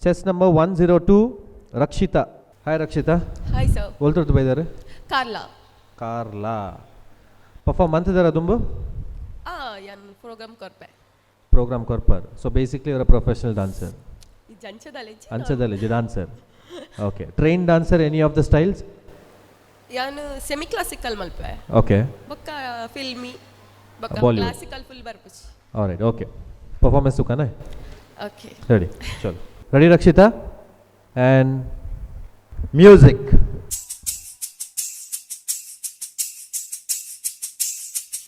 Chest number 102, Rakshita. Hi Rakshita. Hi sir. ಒಲ್ತೊರ್ತು ಬೈದಾರೆ? ಕಾರ್ಲಾ. ಕಾರ್ಲಾ. ಪರ್ಫಾರ್ಮ್ ಮಂತಿದಾರ ದುಂಬು? ಆ ಯಾನ್ ಪ್ರೋಗ್ರಾಮ್ ಕೊರ್ಪೆ. ಪ್ರೋಗ್ರಾಮ್ ಕೊರ್ಪರ್. ಸೊ ಬೇಸಿಕ್ಲಿ ಇವರ ಪ್ರೊಫೆಷನಲ್ ಡಾನ್ಸರ್. ಈ ಜಂಚದಲ್ಲಿ. ಅಂಚದಲ್ಲಿ dancer. Okay, train dancer, any of the styles? ಯಾನ್ ಸೆಮಿ ಕ್ಲಾಸಿಕಲ್ ಮಲ್ಪೆ. ಓಕೆ. ಬೊಕ್ಕ ಫಿಲ್ಮಿ ಬೊಕ್ಕ Bollywood. Classical full ಬರ್ಪುಚಿ. Right, okay. Performance ಸುಖಾನ. Okay. Ready? ಚಲೋ, ready Rakshita? And music.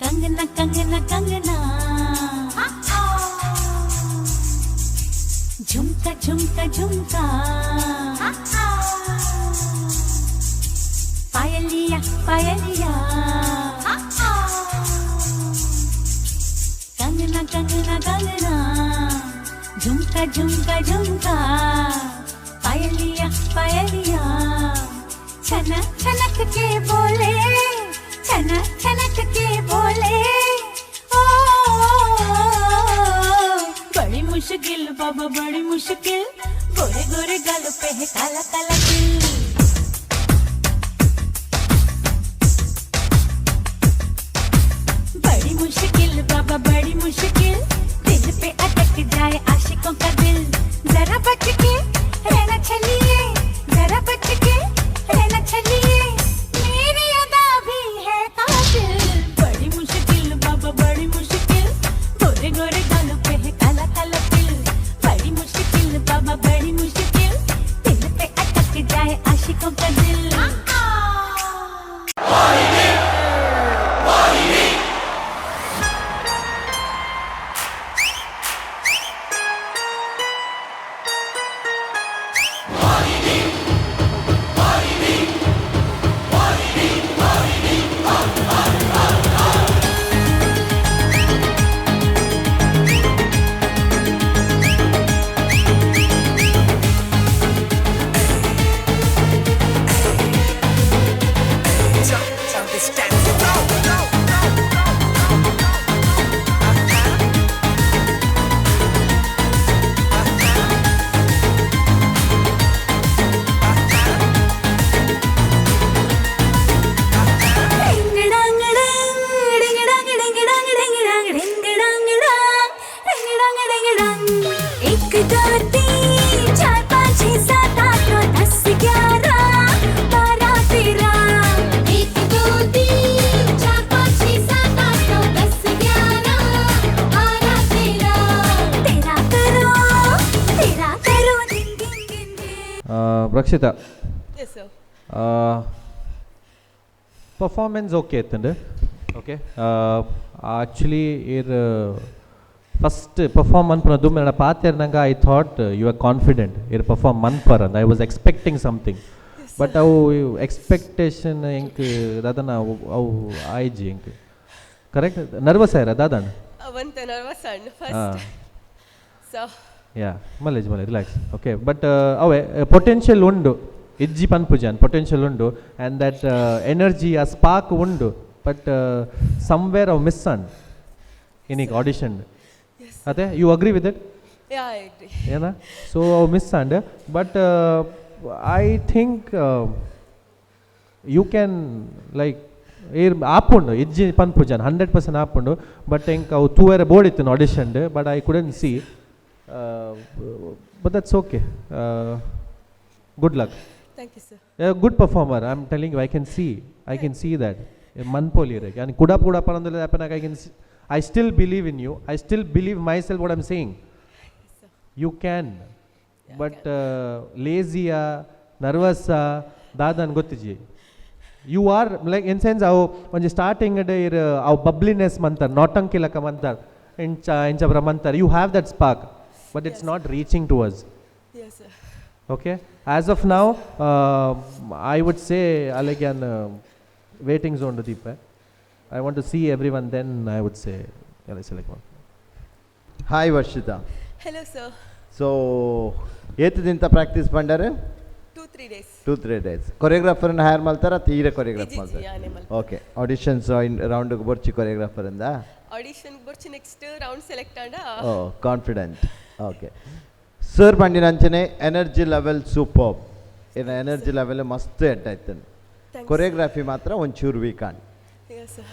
Kangana Kangana Kangana, झुमका झुमका झुमका, पायलिया पायलिया, कंगना कंगना कंगना, झुमका झुमका झुमका, पायलिया पायलिया, छनक छनक के बोले, छनक छनक के बोले, ओ बड़ी मुश्किल बाबा बड़ी मुश्किल, गोरे गोरे गाल पे है काला काला तिल। बड़ी मुश्किल बाबा बड़ी मुश्किल, दिल पे अटक जाए आशिकों का दिल, जरा बच के रहना चलिए, जरा बच के रहना चलिए, मेरी अदा भी है कातिल। बड़ी मुश्किल बाबा बड़ी मुश्किल, गोरे गोरे गालों पे है काला काला तिल, बड़ी मुश्किल बाबा बड़ी मुश्किल, दिल पे अटक जाए आशिकों का दिल। Jump, understand. Go, go, go, go, go. एक दो तीन चार पाँच छः सात आठ नौ 10 11 12 13, 1 2 3 4 5 6 7 8 9 10 11 12 13, तेरा करो तेरा करो दिन दिन दिन दिन। Rakshita. Yes sir. Performance okay ಇತ್ತಂಡು. Okay, actually ಇರ್ ಫಸ್ಟ್ ಪರ್ಫಾರ್ಮ್ ಮನ್ಪುನ ದುಮ್ಮೆ ನನ್ನ ಪಾತೆರ್ನಂಗ I thought you are confident ಇರ್ ಪರ್ಫಾರ್ಮ್ ಮನ್ಪರ್ ಅಂದ್. I was expecting something, but ಅವು ಎಕ್ಸ್ಪೆಕ್ಟೇಷನ್ ಎಂಕ್ ದಾದನ ಅವು ಆಯ್ಜಿ ಎಂಕ್. ಕರೆಕ್ಟ್, ನರ್ವಸ್ ಆಯ್ರ ದಾದಣ್ಣ? ಒಂತೆ nervous and first so. Yeah, ಮಲ್ಲೇಜ್ ಮಲ್ಲೆ, ರಿಲ್ಯಾಕ್ಸ್. ಓಕೆ, ಬಟ್ ಅವೇ ಪೊಟೆನ್ಷಿಯಲ್ ಉಂಡು, ಇಜ್ಜಿ ಪನ್ಪುಜಾನ್. ಪೊಟೆನ್ಷಿಯಲ್ ಉಂಡು ಆ್ಯಂಡ್ that energy, ಆ ಸ್ಪಾರ್ಕ್ ಉಂಡು. ಬಟ್ ಸಮ್ವೇರ್ ಅವು ಮಿಸ್ ಆಂಡ್ ಇನಿಗ್ ಆಡಿಷನ್ ಅದೇ. You agree with it? Yeah, I agree. ಏನ? ಸೊ ಅವು miss and, but I think you can like ಇರ್ ಆಪುಂಡು, ಇಜ್ಜಿ ಪನ್ಪುಜಾನ್. 100% ಆಪುಂಡು. ಬಟ್ ಎಂಕ್ ಅವು ತೂವೆರೆ ಬೋಡಿತ್ತು audition, but I couldn't see, but that's okay. Good luck. Thank you sir. A good performer, I'm telling you. I can see that ಮನ್ಪೋಲಿ and ಕುಡ ಕುಡ ಪನಂದುಲ್ಲ I can, I still believe in you. I still believe myself what I'm saying. You can, but ಲೇಸಿಯಾ, ನರ್ವಸ್ಸಾ, ದಾದನ್ ಗೊತ್ತಿಜಿ. You are like in sense ಅವು ಒಂಜಿ starting ಇರ್ ಅವು ಬಬ್ಲಿನೆಸ್ ಮಂತಾರ್, ನಾಟಂಕಿ ಲೆಕ್ಕ ಮಂತಾರ್, ಇಂಚ ಇಂಚ ಮಂತಾರ್. You have that spark, but it's not reaching to us. Yes sir. Okay, as of now, I would say again, waiting zone to Deepa. I want to see everyone, then I would say, yeah, let's select one. Hi Varshita. Hello sir. So ಏತು practice ಪಂಡಾರೆ? 2-3 days. 2-3 days. ಕೊರಿಯೋಗ್ರಾಫರ್ನ hire ಮಾಡ್ತಾರ, ತೀರ choreograph ಇಜ್ಜಿ, ಮಾಡ್ತಾರೆ? ಯಾನೆ ಮಲ್ಪೆ. Okay, auditions ರೌಂಡ್ಗೆ ಬೊರ್ಚಿ ಕೊರಿಯೋಗ್ರಾಫರ್ ಇಂದ? ಆಡಿಷನ್ ಬೊರ್ಚಿ, ನೆಕ್ಸ್ಟ್ ರೌಂಡ್ ಸೆಲೆಕ್ಟ್ ಆಂಡ. Oh, confident. ಓಕೆ. Sir ಪಂಡಿನಂಚನೆ energy level super. ಇನ್ನ ಎನರ್ಜಿ level ಮಸ್ತ್ ಎಡ್ಡ ಆಯ್ತು. ಕೊರಿಯೋಗ್ರಫಿ ಮಾತ್ರ ಒಂಚೂರು weak on. Sir.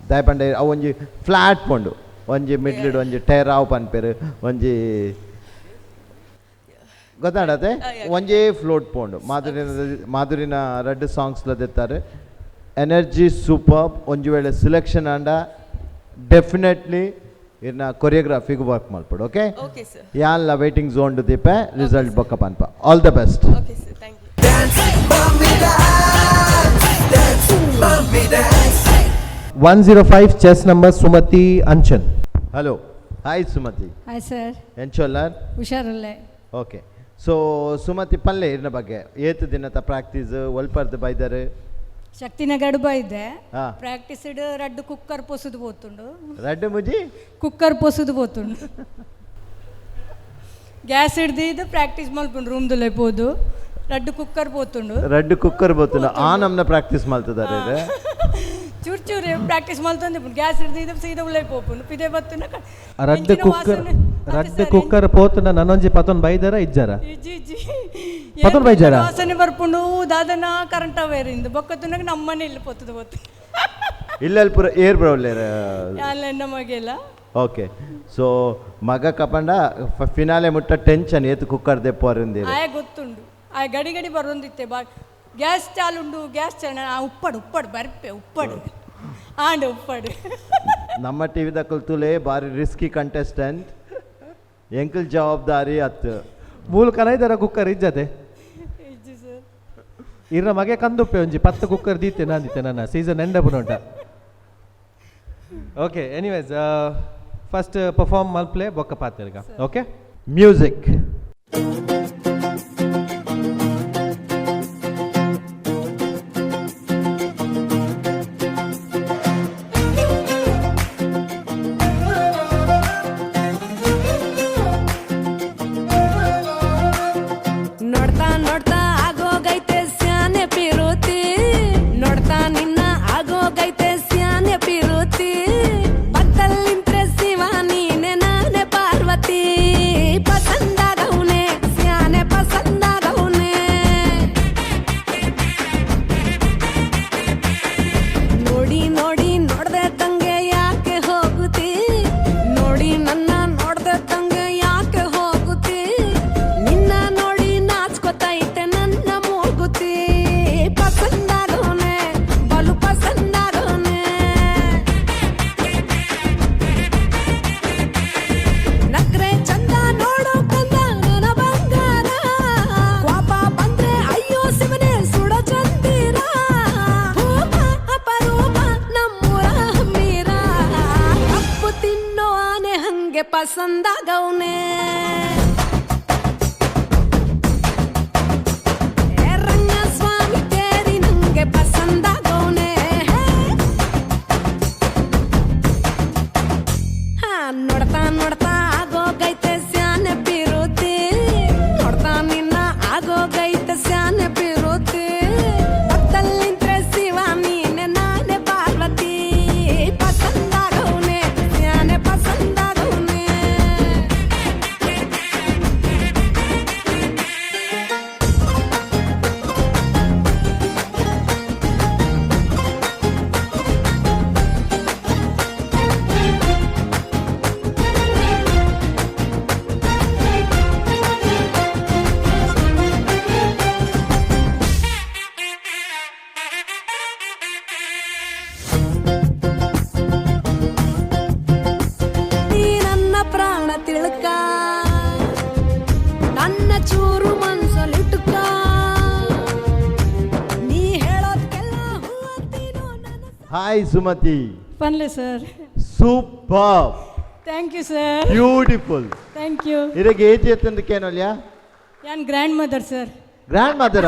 ದಾಯ ಪಂಡೆ ಅವು ಒಂಜಿ ಫ್ಲಾಟ್ ಪೋಂಡು, ಒಂಜಿ ಮಿಡ್ಲಿಡ್ ಒಂಜಿ ಟೇರಾವ್ ಪನ್ಪೇರು, ಒಂಜಿ ಗೊತ್ತಾಡತೆ ಒಂಜೇ ಫ್ಲೋಟ್ ಪೋಂಡು. ಮಾಧುರಿನ ಮಾಧುರಿನ ರಡ್ಡ್ ಸಾಂಗ್ಸ್ ದೆತ್ತಾರೆ. Energy super. ಒಂಜಿ ವೇಳೆ ಸಿಲೆಕ್ಷನ್ ಆಂಡ ಡೆಫಿನೆಟ್ಲಿ ಇರ್ನ ಕೊರಿಯೋಗ್ರಫಿಗೆ ವರ್ಕ್ ಮಲ್ಪಡು. Okay? Okay sir. ಯಾನ್ಲ waiting zone ದೀಪೆ, result ಬೊಕ್ಕ ಪನ್ಪ. All the best. Okay sir, thank you. 105 chest number Sumathi Anchan. Hello, hi Sumathi. Hi sir. ಎಂಚೊಲ್ಲರ್? ಹುಷಾರಲ್ಲೇ. Okay, so Sumathi ಪಲ್ಲೆ ಇರ್ನ ಬಗ್ಗೆ, ಏತ್ ದಿನತ ಪ್ರಾಕ್ಟೀಸ್, ಒಲ್ಪರ್ದು ಬೈದರು? ಶಕ್ತಿನಗರ ಬೈದೆ. ಹಾ. ಪ್ರಾಕ್ಟೀಸ್ ರಡ್ಡು ಕುಕ್ಕರ್ ಪೊಸುದು ಪೋತುಂಡು. ರಡ್ಡು ಮುಜಿ ಕುಕ್ಕರ್ ಪೊಸುದು ಪೋತುಂಡು. ಗ್ಯಾಸ್ ಹಿಡ್ದು ಪ್ರಾಕ್ಟೀಸ್ ಮಲ್ಪುಂಡು ರೂಮ್ದಲ್ಲೇ ಪೋದು ರಡ್ಡು ಕುಕ್ಕರ್ ಪೋತುಂಡು. ರಡ್ಡು ಕುಕ್ಕರ್ ಬೋತುಂಡು. ಆ ನಮ್ನ ಪ್ರಾಕ್ಟೀಸ್ ಮಲ್ತದಾರೆ ಇದು. ಚೂರು ಚೂರು ಪ್ರಾಕ್ಟೀಸ್ ಮಲ್ತೊಂದು ಗ್ಯಾಸ್ ಹಿಡ್ದು ಸೀದಾ ಉಳ್ಳೈ ಪೋಪುಂಡು ಪಿದೆ ಬತ್ತುಂಡ. ರಡ್ಡು ಕುಕ್ಕರ್, ರಡ್ಡು ಕುಕ್ಕರ್ ಪೋತುಂಡ ನನೊಂಜಿ ಪತೊನ್ ಬೈದರ ಇಜ್ಜಾರ? ಇಜ್ಜಿ ಇಜ್ಜಿ. ಪತೊನ್ ಬೈಜಾರ? ವಾಸನೆ ಬರ್ಪುಂಡು ದಾದನ ಕರೆಂಟ್ ಅವೇರಿಂದ ಬೊಕ್ಕತುನಗ ನಮ್ಮನೆ ಇಲ್ಲಿ ಪೊತ್ತದ ಪೊತ್ತು. ಇಲ್ಲಲ್ಲಿ ಪೂರ ಏರ್ ಬ್ರೌಲೇರ್. ಅಲ್ಲ ನಮಗೆಲ್ಲ. ಓಕೆ, ಸೊ ಮಗ ಕಪಂಡ ಫಿನಾಲೆ ಮುಟ್ಟ ಟೆನ್ಷನ್ ಏತು ಕುಕ್ಕರ್ ದೆಪ್ಪುವರಿಂದಿರು. ಆಯ ಗೊತ್ತುಂಡು, ಆಯ ಗಡಿ ಗಡಿ ಬರೋಂದಿತ್ತೆ ಬಾ, ಗ್ಯಾಸ್ ಚಾಲುಂಡು, ಗ್ಯಾಸ್ ಚಾಲು. ಆ ಉಪ್ಪಡು ಉಪ್ಪಡು ಬರ್ಪೆ ಉಪ್ಪಡು ಆಂಡ ಉಪ್ಪಡು. ನಮ್ಮ ಟಿ ವಿದ ತುಲೆ ಬಾರಿ ರಿಸ್ಕಿ ಕಂಟೆಸ್ಟೆಂಟ್, ಎಂಕಲ್ ಜವಾಬ್ದಾರಿ ಅತ್ತು. ಮೂಲ ಕನೈದರ ಕುಕ್ಕರ್ ಇಜ್ಜತೆ? ಇಜ್ಜಿ ಸರ್. ಇರ್ನ ಮಗೆ ಕಂದುಪ್ಪೆ ಒಂಜಿ 10 ಕುಕ್ಕರ್ ದೀತೆ ನಾಂದಿತ್ತೆ ನನ್ನ ಸೀಸನ್ ಎಂಡ್ ಉಂಟ. Okay, anyways first perform ಮಲ್ಪ್ಲೆ, ಬೊಕ್ಕ ಪಾತೆರ್ಗ. ಓಕೆ. ಮ್ಯೂಸಿಕ್. ನೋಡ್ತಾ ನೋಡ್ತಾ ಆಗೋಗೈತೆ ಸ್ಯಾನೆ ಪಿರುತಿ, ನೋಡ್ತಾ ನಿನ್ನ ಆಗೋಗೈತೆ ಸ್ಯಾನೆ ಪಿರುತಿ. ಪಕ್ಕದಲ್ಲಿಂತ್ರೆ ಶಿವ ನೀನೆ, ನಾನೇ ಪಾರ್ವತಿ. ಪಸಂದಾಗವ್ನೆ ಸ್ಯಾನೆ ಪಸಂದಾಗವ್ನೆ. ನೋಡಿ ನೋಡಿ ನೋಡ್ದೆ ತಂಗೆ ಯಾಕೆ ಹೋಗುತ್ತಿ, ನೋಡಿ ನನ್ನ ನೋಡ್ದೆ ತಂಗೆ ಯಾಕೆ ಹೋಗುತ್ತಿ. ನಿನ್ನ ನೋಡಿ ನಾಚ್ಕೊತೈತೆ ನನ್ನ ಮೂಗುತಿ. ಪಸಂದಾಗೋನೆ ಬಲು ಪಸಂದಾಗೋನೆ. ನಕ್ರೆ ಚಂದ ನೋಡೋ ಕಂದ ನನ್ನ ಬಂಗಾರ, ಕೋಪ ಬಂದ್ರೆ ಅಯ್ಯೋ ಶಿವನೇ ಸುಡ ಚಂದಿರ. ಭೂಪ ಅಪರೂಪ ನಮ್ಮೂರ ಹಮ್ಮೀರ, ಕಪ್ಪು ತಿನ್ನೋ ಆನೆ ಹಂಗೆ ಪಸಂದಾಗವ್ನೆ. ಏ ರಂಗಸ್ವಾಮಿ ತೇರಿ ನಂಗೆ ಪಸಂದಾಗವ್ನೆ. ಹಾ ನೋಡ್ತಾ ನೋಡ್ತಾ ಆಗೋಗೈತೆ ಸ್ಯಾನೆ ಪಿರುತಿ, ನೋಡ್ತಾ ನಿನ್ನ ಆಗೋಗೈತೆ ಸ್ಯಾನೆ ಪಿರುತಿ. ಪಕ್ಕದಲ್ಲಿಂತ್ರೆ ಶಿವ ನೀನೆ, ನಾನೇ ಪಾರ್ವತಿ. ಪಸಂದಾಗವ್ನೆ ಸ್ಯಾನೆ ಪಸಂದಾಗವ್ನೆ. ನೀ ನನ್ನ ಪ್ರಾಣ ತಿಳ್ಕ, ನನ್ನ ಚೂರು ಮನ್ಸಲ್ಲಿಟ್ಟುಕ. ನೀ ಹೇಳೋದ್ಕೆಲ್ಲ ಹೂವತ್ತೀನೋ ನನ್ನ. ಹಾಯ್ ಸುಮತಿ. ಪನ್ಲೆ sir. Super. Thank you sir. Beautiful. Thank you. ಇರಗೆ age ಎತ್ತಂದಕ್ಕೇನಲ್ಯಾ? ಯಾನ್ grand mother sir. Grand mother?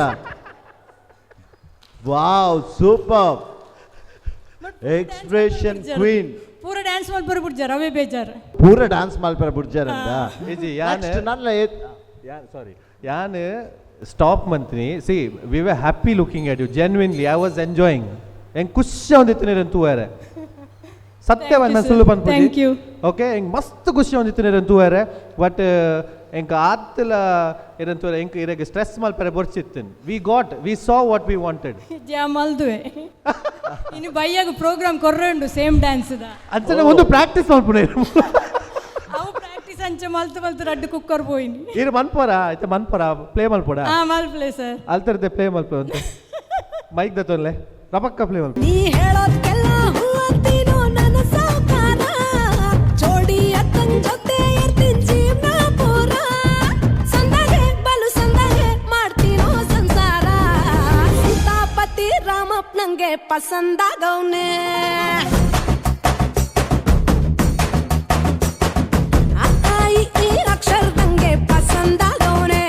Wow, super expression queen. ಪೂರ ಡ್ಯಾನ್ಸ್ ಮಲ್ಪರು ಬಿಡ್ಜಾರ, ಅವೇ ಬೇಜಾರು. ಪೂರ ಡಾನ್ಸ್ ಮಲ್ಪರ ಬುಡ್ಜಾರ ಅಂತ. ಇಜ್ಜಿ, ಯಾನ್ ನೆಕ್ಸ್ಟ್ ನನ್ನ ಯಾನ್ ಸಾರಿ, ಯಾನ್ stop ಮಂತ್ನಿ. See, we were happy looking at you, genuinely I was enjoying. ಎಂಗ್ ಖುಷಿ ಒಂದಿತ್ತಿನ ತೂವರೆ ಸತ್ಯ Thank you, sir. ಸುಳ್ಳು ಪನ್ಪುಜಿ. Thank you. Okay, ಎಂಗ್ ಮಸ್ತ್ ಖುಷಿ ಒಂದಿತ್ತಿನ ತೂವರೆ. ಬಟ್ ಎಂಕ್ ಆತ್ಲ ಇರಂತೂ ಎಂಕ್ ಇರೆಗ್ ಸ್ಟ್ರೆಸ್ ಮಲ್ಪರೆ ಬೊರ್ಚಿತ್ತಿನ್. We saw what we wanted. ಜಾ ಮಲ್ದುವೆ. ಇನ್ನು ಬಯ್ಯಾಗ ಪ್ರೋಗ್ರಾಮ್ ಕೊರ್ರೆ ಉಂಡು ಸೇಮ್ ಡ್ಯಾನ್ಸ್ ದ. ಅಂಚನೆ ಒಂದು ಪ್ರಾಕ್ಟೀಸ್ ಮಲ್ಪುನೆ. ಅವು ಪ್ರಾಕ್ಟೀಸ್ ಅಂಚೆ ಮಲ್ತು ಮಲ್ತು ರಡ್ಡು ಕುಕ್ಕರ್ ಪೋಯಿನಿ. ಇರು ಮನ್ಪೋರ ಆಯ್ತಾ, ಮನ್ಪೋರ ಪ್ಲೇ ಮಲ್ಪೋಡ. ಹಾ, ಮಲ್ಪ್ಲೆ ಸರ್. ಅಲ್ತರ್ದೆ ಪ್ಲೇ ಮಲ್ಪ ಅಂತ ಮೈಕ್ ದತ್ತೊನ್ಲೆ ರಪಕ್ಕ ಪ್ಲೇ ಮಲ್ಪ. ನೀ ಹೇಳೋದ್ಕೆಲ್ಲ ಹೂವತ್ತೀನೋ ನನ್ನ ಸಾವ್ಕಾರ. ಜೋಡಿ ಅಕ್ಕನ್ ಜೊತೆ ಇರ್ತೀನಿ ಜೀವನ ಪೂರ. ಸಂದಾಗೆ ಬಲು ಸಂದಾಗೆ ಮಾಡ್ತೀನೋ ಸಂಸಾರ. ಸೀತಾಪತಿ ರಾಮಪ್ಪ ನಂಗೆ ಪಸಂದಾಗವ್ನೆ. ಅ, ಆ, ಇ, ಈ ಅಕ್ಷರದಂಗೆ ಪಸಂದಾಗವ್ನೆ.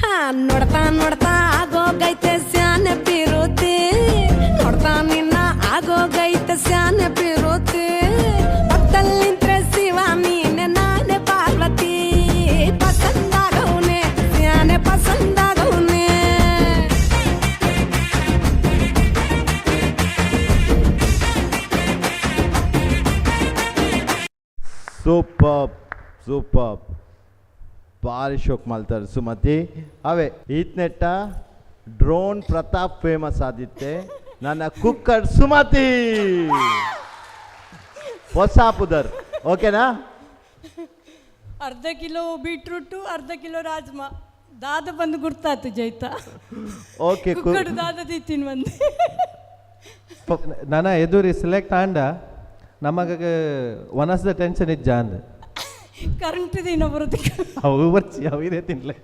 ಹಾ, ನೋಡ್ತಾ ನೋಡ್ತಾ ಆಗೋಗೈತೆ ಸ್ಯಾನೆ ಪಿರುತಿ. ನೋಡ್ತಾ ನಿನ್ನ ಆಗೋಗೈತೆ ಸ್ಯಾನೆ ಪಿರುತಿ. ಪಕ್ಕದಲ್ಲಿ ನಿಂತ್ರೆ ಶಿವ ನೀನೆ, ನಾನೇ ಪಾರ್ವತಿ. ಪಸಂದಾಗವ್ನೆ, ಸ್ಯಾನೆ ಪಸಂದಾಗವ್ನೆ. Super, super. ಭಾರಿ ಶೋಕ್ ಮಲ್ತಾರೆ ಸುಮತಿ. ಅವೇ ಈತ್ನೆಟ್ಟ ಡ್ರೋನ್ ಪ್ರತಾಪ್ ಫೇಮಸ್ ಆದಿತ್ತೆ, ನನ್ನ ಕುಕ್ಕರ್ ಸುಮತಿ ಹೊಸ ಪುದರ್, ಓಕೆನಾ? ಅರ್ಧ ಕಿಲೋ ಬೀಟ್ರೂಟು, ಅರ್ಧ ಕಿಲೋ ರಾಜ್ಮಾ ದಾದ ಬಂದು ಗುರ್ತಾತು ಜೈತ. ಓಕೆ. ಕುಕ್ಕಡ್ ದಾದ ತಿಂತೀನಿ ಬಂದು. ನನ ಎದುರಿ ಸೆಲೆಕ್ಟ್ ಆಂಡ ನಮಗ ಒನಸ್ದ ಟೆನ್ಷನ್ ಇಜ್ಜ ಅಂದ್. ಕರೆಂಟ್ ದಿನ ಬರುತ್ತೆ. ಅವು ಬರ್ಚಿ, ಅವು ಇದೇ ತಿನ್ಲೆ.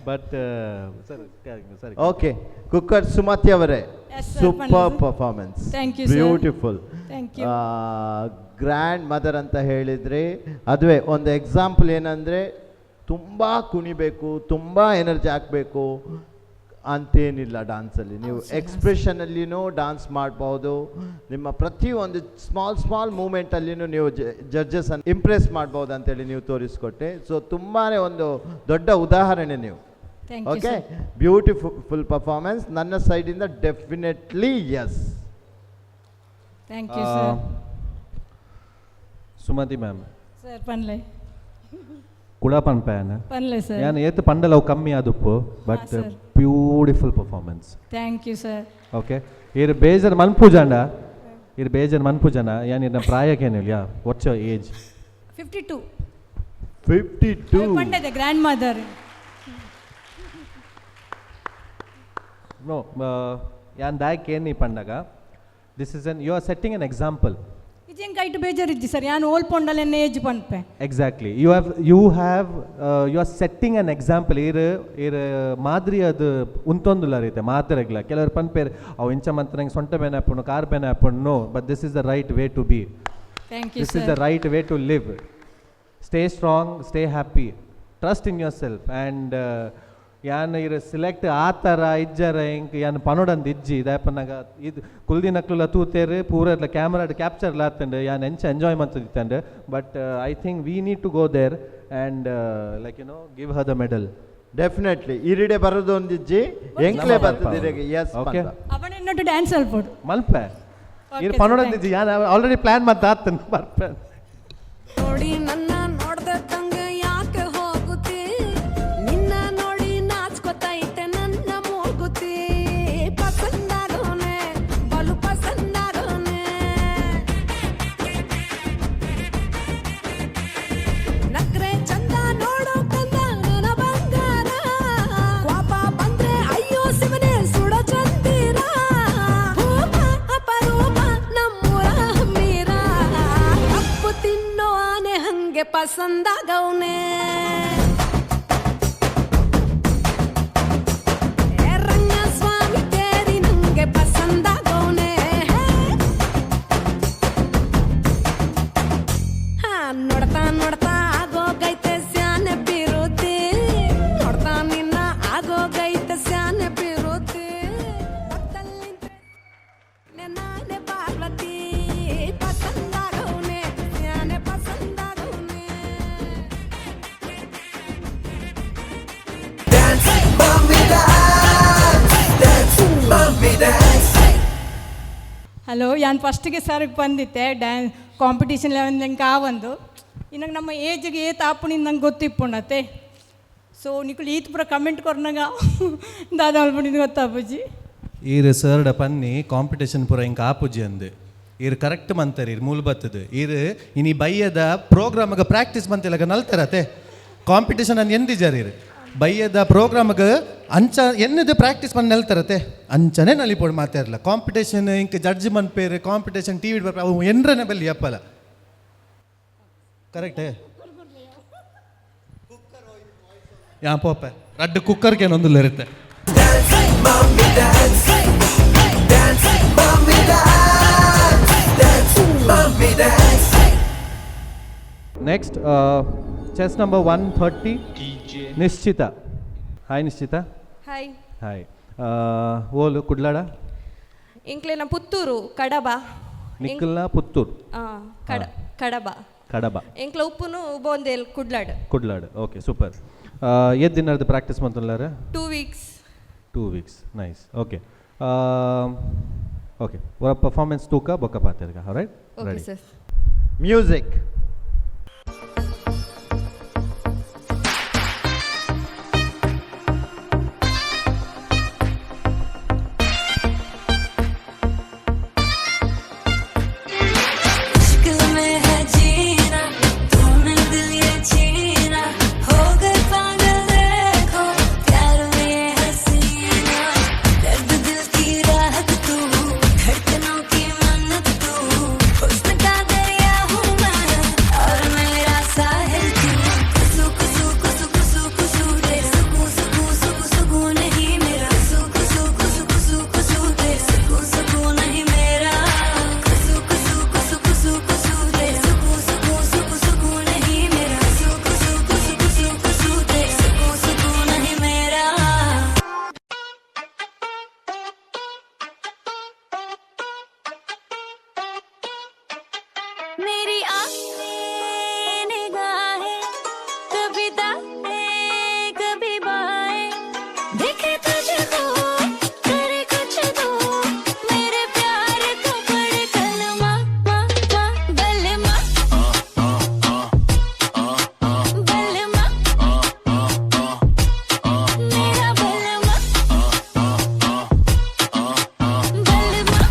ಬಟ್ ಸರಿ ಸರಿ. ಓಕೆ, ಕುಕ್ಕರ್ ಸುಮತಿ ಅವರೇ. Yes, sir. Super ಪನ್ಲೆ. Performance. Thank you, sir. Beautiful. Thank you. Grand mother ಅಂತ ಹೇಳಿದ್ರಿ. ಅದುವೇ ಒಂದು ಎಕ್ಸಾಂಪಲ್. ಏನಂದರೆ, ತುಂಬ ಕುಣಿಬೇಕು, ತುಂಬ ಎನರ್ಜಿ ಹಾಕಬೇಕು ಅಂತೇನಿಲ್ಲ ಡಾನ್ಸಲ್ಲಿ. ನೀವು ಎಕ್ಸ್ಪ್ರೆಷನಲ್ಲಿನೂ ಡಾನ್ಸ್ ಮಾಡ್ಬೋದು. ನಿಮ್ಮ ಪ್ರತಿಯೊಂದು ಸ್ಮಾಲ್ ಸ್ಮಾಲ್ ಮೂಮೆಂಟಲ್ಲಿನೂ ನೀವು ಜಡ್ಜಸ್ ಅನ್ನು ಇಂಪ್ರೆಸ್ ಮಾಡ್ಬೋದು ಅಂತೇಳಿ ನೀವು ತೋರಿಸ್ಕೊಟ್ಟೆ. ಸೊ ತುಂಬಾ ಒಂದು ದೊಡ್ಡ ಉದಾಹರಣೆ ನೀವು. Thank you. Okay. Sir. Beautiful performance. ನನ್ನ ಸೈಡಿಂದ definitely yes. Thank you sir. Sumathi ma'am. Sir, ಪನ್ಲೆ. ಕುಳ ಪನ್ಪಯಾನ. ಪನ್ಲೆ ಸರ್. ಯಾನ್ ಏತ್ ಪಂಡಲ ಅವು ಕಮ್ಮಿ ಆದುಪ್ಪು, but sir. Beautiful performance. Thank you sir. Okay, ಇರ್ ಬೇಜಾರ್ ಮನ್ಪುಜಾಂಡ, ಇರ್ ಬೇಜಾರ್ ಮನ್ಪುಜಾನ, ಯಾನ್ ಇರ್ನ ಪ್ರಾಯಕ್ಕೇನಿಲ್ಲ. What's your age? 52. 52. ಪಂಡದೆ grand mother. No, ಯಾನ್ ದಾಯಕ್ ಏನಿ ಪಂಡಗ, this is an you are setting an example. ಇಜೆಂಗ್ ಕೈಟ್ ಬೇಜಾರಿಜ್ಜಿ ಸರ್, ಯಾನ್ ಓಲ್ ಪೊಂಡಲ್ ಎನ್ನ ಏಜ್ ಪನ್ಪೆ. Exactly, you are setting an example. ಇರ್ ಇರ್ ಮಾದರಿ ಅದು ಉಂತೊಂದುಲ್ಲ ರೀತೆ ಮಾತೆರೆಗ್ಲ. ಕೆಲವರು ಪನ್ಪೇರ್, ಅವು ಇಂಚ ಮಂತ್ ನಂಗೆ ಸೊಂಟ ಬೇನೆ ಆಪುಂಡು, ಕಾರ್ ಬೇನೆ ಆಪುಂಡು. No, but this is the right way to be. Thank you This is the sir. Right way to live. Stay strong, stay happy, trust in yourself and ಯಾನ್ ಇರ್ ಸೆಲೆಕ್ಟ್ ಆತರ ಇಜ್ಜರ ಎಂಕ್ ಯಾನ್ ಪನೊಡಂದ್ ಇಜ್ಜಿ. ದಾಯಪನ್ನಗ ಇದು ಕುಲ್ದಿನಕ್ಲುಲ ತೂತೇರು, ಪೂರ ಕ್ಯಾಮ್ರಾ ಕ್ಯಾಪ್ಚರ್ ಲಾತಂಡ್. ಯಾನ್ ಎಂಚ enjoy ಮಂತದಿತ್ತಂಡ್, but I think we need to go there and like give her the medal. Definitely ಇರಿಡೆ ಬರೋದು ಒಂದಿಜ್ಜಿ, ಎಂಕ್ಲೆ ಬರ್ತದೆ, ಎಸ್. Okay. ಅವನ ಎನ್ನೊಟ್ಟು ಡ್ಯಾನ್ಸ್ ಅಲ್ಪೋಡು. ಮಲ್ಪೆ. Okay, ಇರ್ sir, ಪನೊಡಂದಿಜ್ಜಿ, ಯಾನ್ ಆಲ್ರೆಡಿ ಪ್ಲಾನ್ ಮಂತ ಆತನ್ ಬರ್ಪೆ. ನೋಡಿ ನನ್ನ ನೋಡ್ದಕ್ಕಂಗ ಯಾಕೆ ಹೋಗುತ್ತಿ? ನಿನ್ನ ನೋಡಿ ನಾಚ್ಕೊತೈತೆ ನನ್ನ ಮೂಗುತಿ. ಪಸಂದಾಗೋನೆ, ಬಲು ಪಸಂದಾಗೋನೆ. ನಕ್ರೆ ಚಂದ ನೋಡೋ ಕಂದ ನನ್ನ ಬಂಗಾರ. ಕೋಪ ಬಂದ್ರೆ ಅಯ್ಯೋ ಶಿವನೇ ಸುಡ ಚಂದಿರ. ರೂಪ ಅಪರೂಪ ನಮ್ಮೂರ ಹಮ್ಮೀರ. ಕಪ್ಪು ತಿನ್ನೋ ಆನೆ ಹಂಗೆ ಪಸಂದಾಗವ್ನೆ. ಏ ರಂಗಸ್ವಾಮಿ ತೇರಿ ನಂಗೆ ಪಸಂದಾಗವ್ನೆ. ಹಾ, ನೋಡ್ತಾ ನೋಡ್ತಾ ಆಗೋಗೈತೆ ಸ್ಯಾನೆ ಪಿರುತಿ. ನೋಡ್ತಾ ನಿನ್ನ ಆಗೋಗೈತೆ ಸ್ಯಾನೆ ಪಿರುತಿ. ಪಕ್ಕದಲ್ಲಿ ನಿಂತ್ರೆ ನಾನೇ ಪಾರ್ವತಿ. ಪಸಂದಾಗವ್ನೆ, ಸ್ಯಾನೆ ಪಸಂದಾಗವ್ನೆ. Hello, ಯಾನ್ ಫಸ್ಟ್ಗೆ ಸರ್ಗೆ ಬಂದಿತ್ತೆ dance competition level ಎಂಕ್ ಆವಂದು. ಇನ್ನಂಗೆ ನಮ್ಮ ಏಜ್ಗೆ ಏತ್ ಆಪುಣಿಂದ ನಂಗೆ ಗೊತ್ತಿಪ್ಪುಂಡತ್ತೆ. ಸೊ ನಿಕುಲು ಈತ್ ಪೂರ ಕಮೆಂಟ್ ಕೊರ್ನಗ ದಾದ ಮಲ್ಪುಂಡು ಗೊತ್ತಾಪುಜಿ. ಈರ್ ಸರ್ಡ ಪನ್ನಿ ಕಾಂಪಿಟೇಷನ್ ಪೂರ ಇಂಕ ಆಪುಜಿ ಅಂದ್. ಈರ್ ಕರೆಕ್ಟ್ ಮಂತರ್, ಈರ್ ಮೂಲ ಬತ್ತದು. ಈರ್ ಇನಿ ಬಯ್ಯದ ಪ್ರೋಗ್ರಾಮ್ಗೆ ಪ್ರಾಕ್ಟೀಸ್ ಮಂತಿಲ್ಲಗ ನಲ್ತರತೆ. ಕಾಂಪಿಟೇಷನ್ ಅನ್ ಎಂದಿಜಾರ್ ಈರ್ ಬಯ್ಯದ ಪ್ರೋಗ್ರಾಮ್ಗೆ ಅಂಚ ಎನ್ನದು ಪ್ರಾಕ್ಟೀಸ್ ಬಂದು ನೆಲ್ತರತೆ. ಅಂಚನೆ ನಲಿಪೋಡು ಮಾತಾಡಲ್ಲ. ಕಾಂಪಿಟೇಷನ್ ಇಂಕ ಜಡ್ಜ್ ಮನ್ಪೇರು, ಕಾಂಪಿಟೇಷನ್ ಟಿವಿ ಬರ್ಪೆ, ಅವು ಎನ್ರನೆ ಬಲ್ಲಿ ಅಪ್ಪಲ. ಕರೆಕ್ಟೇ ಯಾ ಪೋಪೆ ರಡ್ಡು ಕುಕ್ಕರ್ಗೆ ಏನೊಂದು ಇರುತ್ತೆ. Dance, dance, mommy, dance, dance, mommy, dance. Next, chest number 130, Nishchita. Hi Nishchita. Hi. Hi. ಓಲು ಕುಡ್ಲಾಡ? ಇಂಕ್ಲೆನ ಪುತ್ತೂರು ಕಡಬ. ನಿಕ್ಕಲ್ನ ಪುತ್ತೂರು? ಕಡ ಕಡಬ. ಕಡಬ. ಎಂಕ್ಲ ಉಪ್ಪುನು ಬೋಂದೇಲ್ ಕುಡ್ಲಾಡ್. ಕುಡ್ಲಾಡ್, ಓಕೆ, ಸೂಪರ್. ಏತ್ ದಿನರ್ದು ಪ್ರಾಕ್ಟೀಸ್ ಮಂತುಲ್ಲಾರ? 2 weeks. 2 weeks, nice. Okay okay, ಒರ ಪರ್ಫಾರ್ಮೆನ್ಸ್ ತೂಕ ಬೊಕ್ಕ ಪಾತೆರ್ಗ, right? Okay. Ready? Sir. Music. इश्क में है जीना, तूने दिल ये छीना, हो गए पागल देखो प्यार में ये हसीना, दर्द दिल की राहत तू, धड़कनों की मन्नत तू, हुस्न का दरिया हूँ मैं और मेरा साहिल तू, कुसु कुसु कुसु कुसु कुसु तेरे सुकू सुकू सुकू सुकू नहीं मेरा, कुसु कुसु कुसु कुसु कुसु तेरे सुकू सुकू नहीं मेरा, कुसु कुसु कुसु कुसु कुसु तेरे सुकू सुकू सुकू सुकू नहीं मेरा, कुसु कुसु कुसु कुसु कुसु तेरे सुकू सुकू नहीं मेरा। मेरी आंखें निगाहें कभी दाएं कभी बाएं देखे तुझको, करे कुछ तो मेरे प्यार को पढ़ कलमा मा मा बलमा बलमा मेरा बलमा बलमा।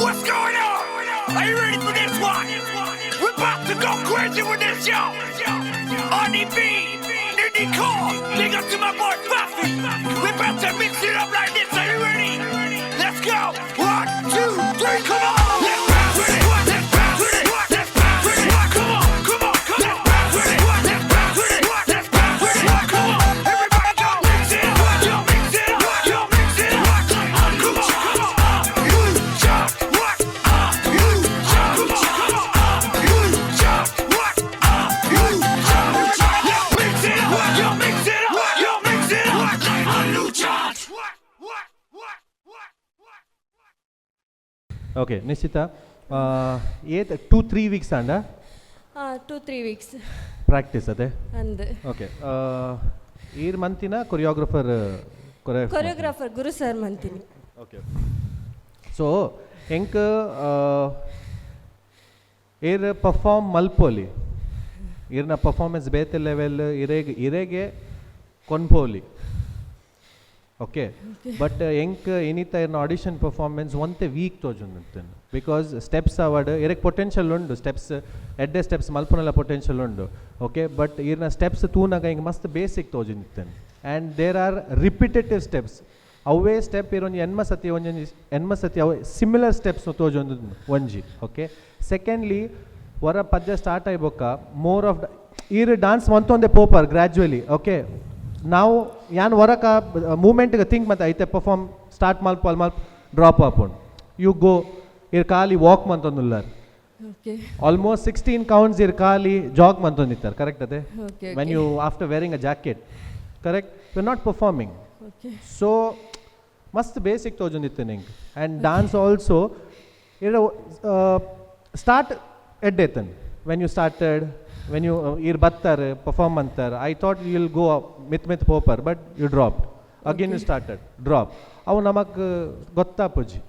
What's going on? Are you ready for this one? We're about to go crazy with this, y'all. RDB, Niddy Cole, big up to my boy Buffy. We're about to mix it up like this. Are you ready? Let's go. One, two, three, come on. Let's bounce with it. Let's bounce with it. Let's bounce with it. Come on, come on, come on. Let's bounce with it. Let's bounce with it. Let's bounce with it. Come on. Everybody go. Mix it up. Yo, mix it up. Yo, mix it up. Come on, come on. You jump. What? You jump. Come on. You jump. What? You jump. Yo, mix it up. Yo, mix it up. Yo, mix it up. A new charge. What? What? What? What? What? Okay ನಿಶ್ಚಿತ, ಏತ್ 2-3 weeks ಆಂಡ? 2-3 weeks. Practice ಅದೇ? ಅಂದ್. Okay, ಈರ್ ಮಂತಿನ choreographer? Choreographer ಗುರು sir ಮಂತೀನಿ. Okay, so ಎಂಕ್ ಇರ್ perform ಮಲ್ಪೋಲಿ, ಇರ್ನ performance ಬೇತೆ ಲೆವೆಲ್ ಇರೆಗ್ ಇರೆಗೆ ಕೊನ್ಪೋಲಿ, ಓಕೆ. ಬಟ್ ಎಂಕ್ ಇನಿತ ಇರ್ನ ಆಡಿಷನ್ ಪರ್ಫಾರ್ಮೆನ್ಸ್ ಒಂತೆ ವೀಕ್ ತೋಜೊಂದು, because steps award ಇರೆಗ್ potential ಉಂಡು, ಸ್ಟೆಪ್ಸ್ ಎಡ್ಡೆ ಸ್ಟೆಪ್ಸ್ ಮಲ್ಪುನಲ ಪೊಟೆನ್ಷಿಯಲ್ ಉಂಡು, ಓಕೆ. ಬಟ್ ಇರ್ನ ಸ್ಟೆಪ್ಸ್ ತೂನಾಗ ಹಿಂಗೆ ಮಸ್ತ್ ಬೇಸಿಕ್ ತೋಜೊಂದಿತ್ತೇನೆ, and there are repetitive steps. ಅವೇ ಸ್ಟೆಪ್ ಇರೊಂಜಿ ಎನ್ಮ ಸತಿ, ಒಂಜೊಂಜಿ ಎನ್ಮ ಸತಿ ಅವೆ ಸಿಮಿಲರ್ ಸ್ಟೆಪ್ಸ್ ತೋಜೊಂದು ಒಂಜಿ, ಓಕೆ. ಸೆಕೆಂಡ್ಲಿ, ವರ ಪದ್ಯ ಸ್ಟಾರ್ಟ್ ಆಯ್ಬೊಕ್ಕ ಮೋರ್ ಆಫ್ ಈರ್ ಡಾನ್ಸ್ ಮಂತೊಂದೆ ಪೋಪರ್ ಗ್ರ್ಯಾಜುವಲಿ, ಓಕೆ. ನಾವು ಯಾನ್ ವರಕ ಮೂಮೆಂಟ್ಗೆ ಥಿಂಕ್ ಮತ್ತೆ ಐತೆ ಪರ್ಫಾರ್ಮ್ ಸ್ಟಾರ್ಟ್ ಮಲ್ಪ ಮಲ್ಪ ಡ್ರಾಪ್ ಆಪುಂಡು. You go ಇರ್ ಖಾಲಿ ವಾಕ್ ಮಂತೊಂದುಲ್ಲಾರ್. Okay. Almost 16 counts ಇರ್ ಖಾಲಿ ಜಾಗ್ ಮಂತೊಂದಿತ್ತಾರೆ, ಕರೆಕ್ಟ್ ಅದೇ? Okay. When you after wearing a jacket, correct, you not performing. Okay. So ಮಸ್ತ್ ಬೇಸಿಕ್ ತೋಜೊಂದಿತ್ತು ನಿಂಗೆ. And dance also ಇರ ಸ್ಟಾರ್ಟ್ ಎಡ್ಡೇತನ್ when you started. When you ಈರ್ ಬತ್ತಾರೆ ಪರ್ಫಾರ್ಮ್ ಅಂತಾರೆ, I thought you will go ಮಿತ್ ಮಿತ್ ಪೋಪರ್, but you drop again, you started drop. ಅವು ನಮಕ್ ಗೊತ್ತಾಪುಜಿ,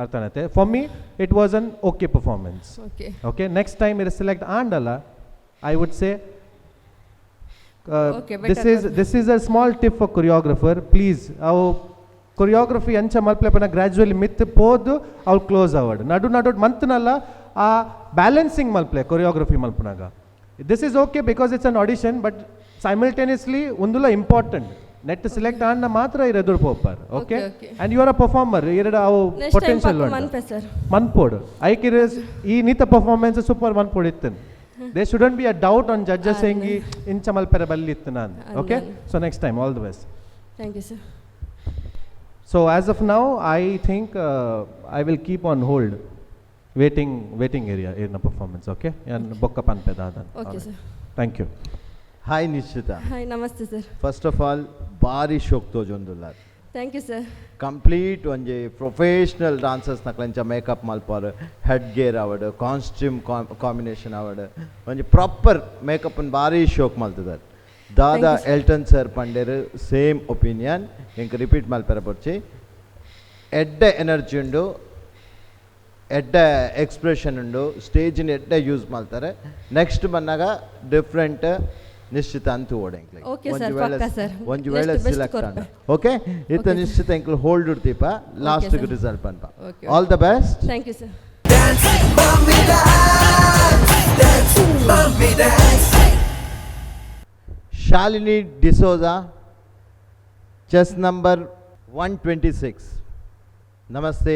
ಅರ್ಥನತೆ. For me it was an okay performance. Okay. Okay, next time ಇರ್ select ಆಂಡಲ್ಲ, I would say Okay, this better. Is this is a small tip for choreographer, please. ಅವು choreography ಅಂಚ ಮಲ್ಪ್ಲೆಪನ gradually ಮಿತ್ ಪೋದು ಅವು close ಅವಡ್ ನಡು ನಡು ಮಂತ್ನಲ್ಲ ಆ ಬ್ಯಾಲೆನ್ಸಿಂಗ್ ಮಲ್ಪ್ಲೆ ಕೊರಿಯೋಗ್ರಫಿ ಮಲ್ಪನಾಗ. This is okay because it's an audition, but simultaneously ಒಂದುಲ important. Net select ಆಂಡ ಮಾತ್ರ ಇರೆದುರು ಪೋಪರ್, okay? Okay, okay. And you are a performer. ಎರಡು ಅವು ನೆಕ್ಸ್ಟ್ ಟೈಮ್ ಪೊಟೆನ್ಷಿಯಲ್ ಮನ್ಪೆ ಸರ್. ಮನ್ಪೋಡು. ಐಕಿರ ಈ ನೀತ ಪರ್ಫಾರ್ಮೆನ್ಸ್ ಸೂಪರ್ ಮನ್ಪೋಡು ಇತ್ತನ್. There shouldn't be a doubt on judges saying ಇಂಚ ಮಲ್ಪೆರೆ ಬಲ್ಲಿ ಇತ್ತು ನಾನು. Okay, so next time all the best. Thank you sir. So as of now I think I will keep on hold waiting area ಇರ್ನ performance, okay? ಬೊಕ್ಕ ಪನ್ಪೆ ದಾದನ್. Okay sir. Thank you. Hi Nishchita. Hi, ನಮಸ್ತೆ sir. First of all ಭಾರಿ ಶೋಕ್ ತೋಜೊಂದುಲ್ಲ. Thank you sir. Complete ಒಂಜಿ professional dancers ನಕ್ಲಂಚ ಮೇಕಪ್ ಮಲ್ಪಾರು, ಹೆಡ್ ಗೇರ್ ಆವಡ್, ಕಾಸ್ಟ್ಯೂಮ್ ಕಾಂಬಿನೇಷನ್ ಆವಡ್, ಒಂಜಿ ಪ್ರಾಪರ್ ಮೇಕಪ್ನ ಭಾರಿ ಶೋಕ್ ಮಲ್ತದಾರ್. ದಾದಾ Thank you, sir. Elton sir ಪಂಡೇರು same opinion ಎಂಕ್ ರಿಪೀಟ್ ಮಲ್ಪೆರ ಬೊರ್ಚಿ. ಎಡ್ಡೆ ಎನರ್ಜಿ ಉಂಡು, ಎಡ್ಡೆ ಎಕ್ಸ್ಪ್ರೆಷನ್ ಉಂಡು, ಸ್ಟೇಜಿನ ಎಡ್ಡೆ ಯೂಸ್ ಮಲ್ತಾರೆ. ನೆಕ್ಸ್ಟ್ ಬಂದಾಗ ಡಿಫ್ರೆಂಟ್ ನಿಶ್ಚಿತ ಅಂತ ಓಡೆಂಕ್ಲೆ. Okay sir, ಪಕ್ಕ sir. ಒಂಜಿ Next ವೇಳೆ best select ಕೊರ್ಪೆ. ಓಕೆ, ಇತ್ತ Okay, sir. ನಿಶ್ಚಿತ ಎಂಕ್ಲು ಹೋಲ್ಡ್ ಇಡ್ತೀಪ ಲಾಸ್ಟ್ sir. Result ಪನ್ಪ. Okay. All the best. Thank you sir. Shalini D'Souza, chest number 126. ನಮಸ್ತೆ.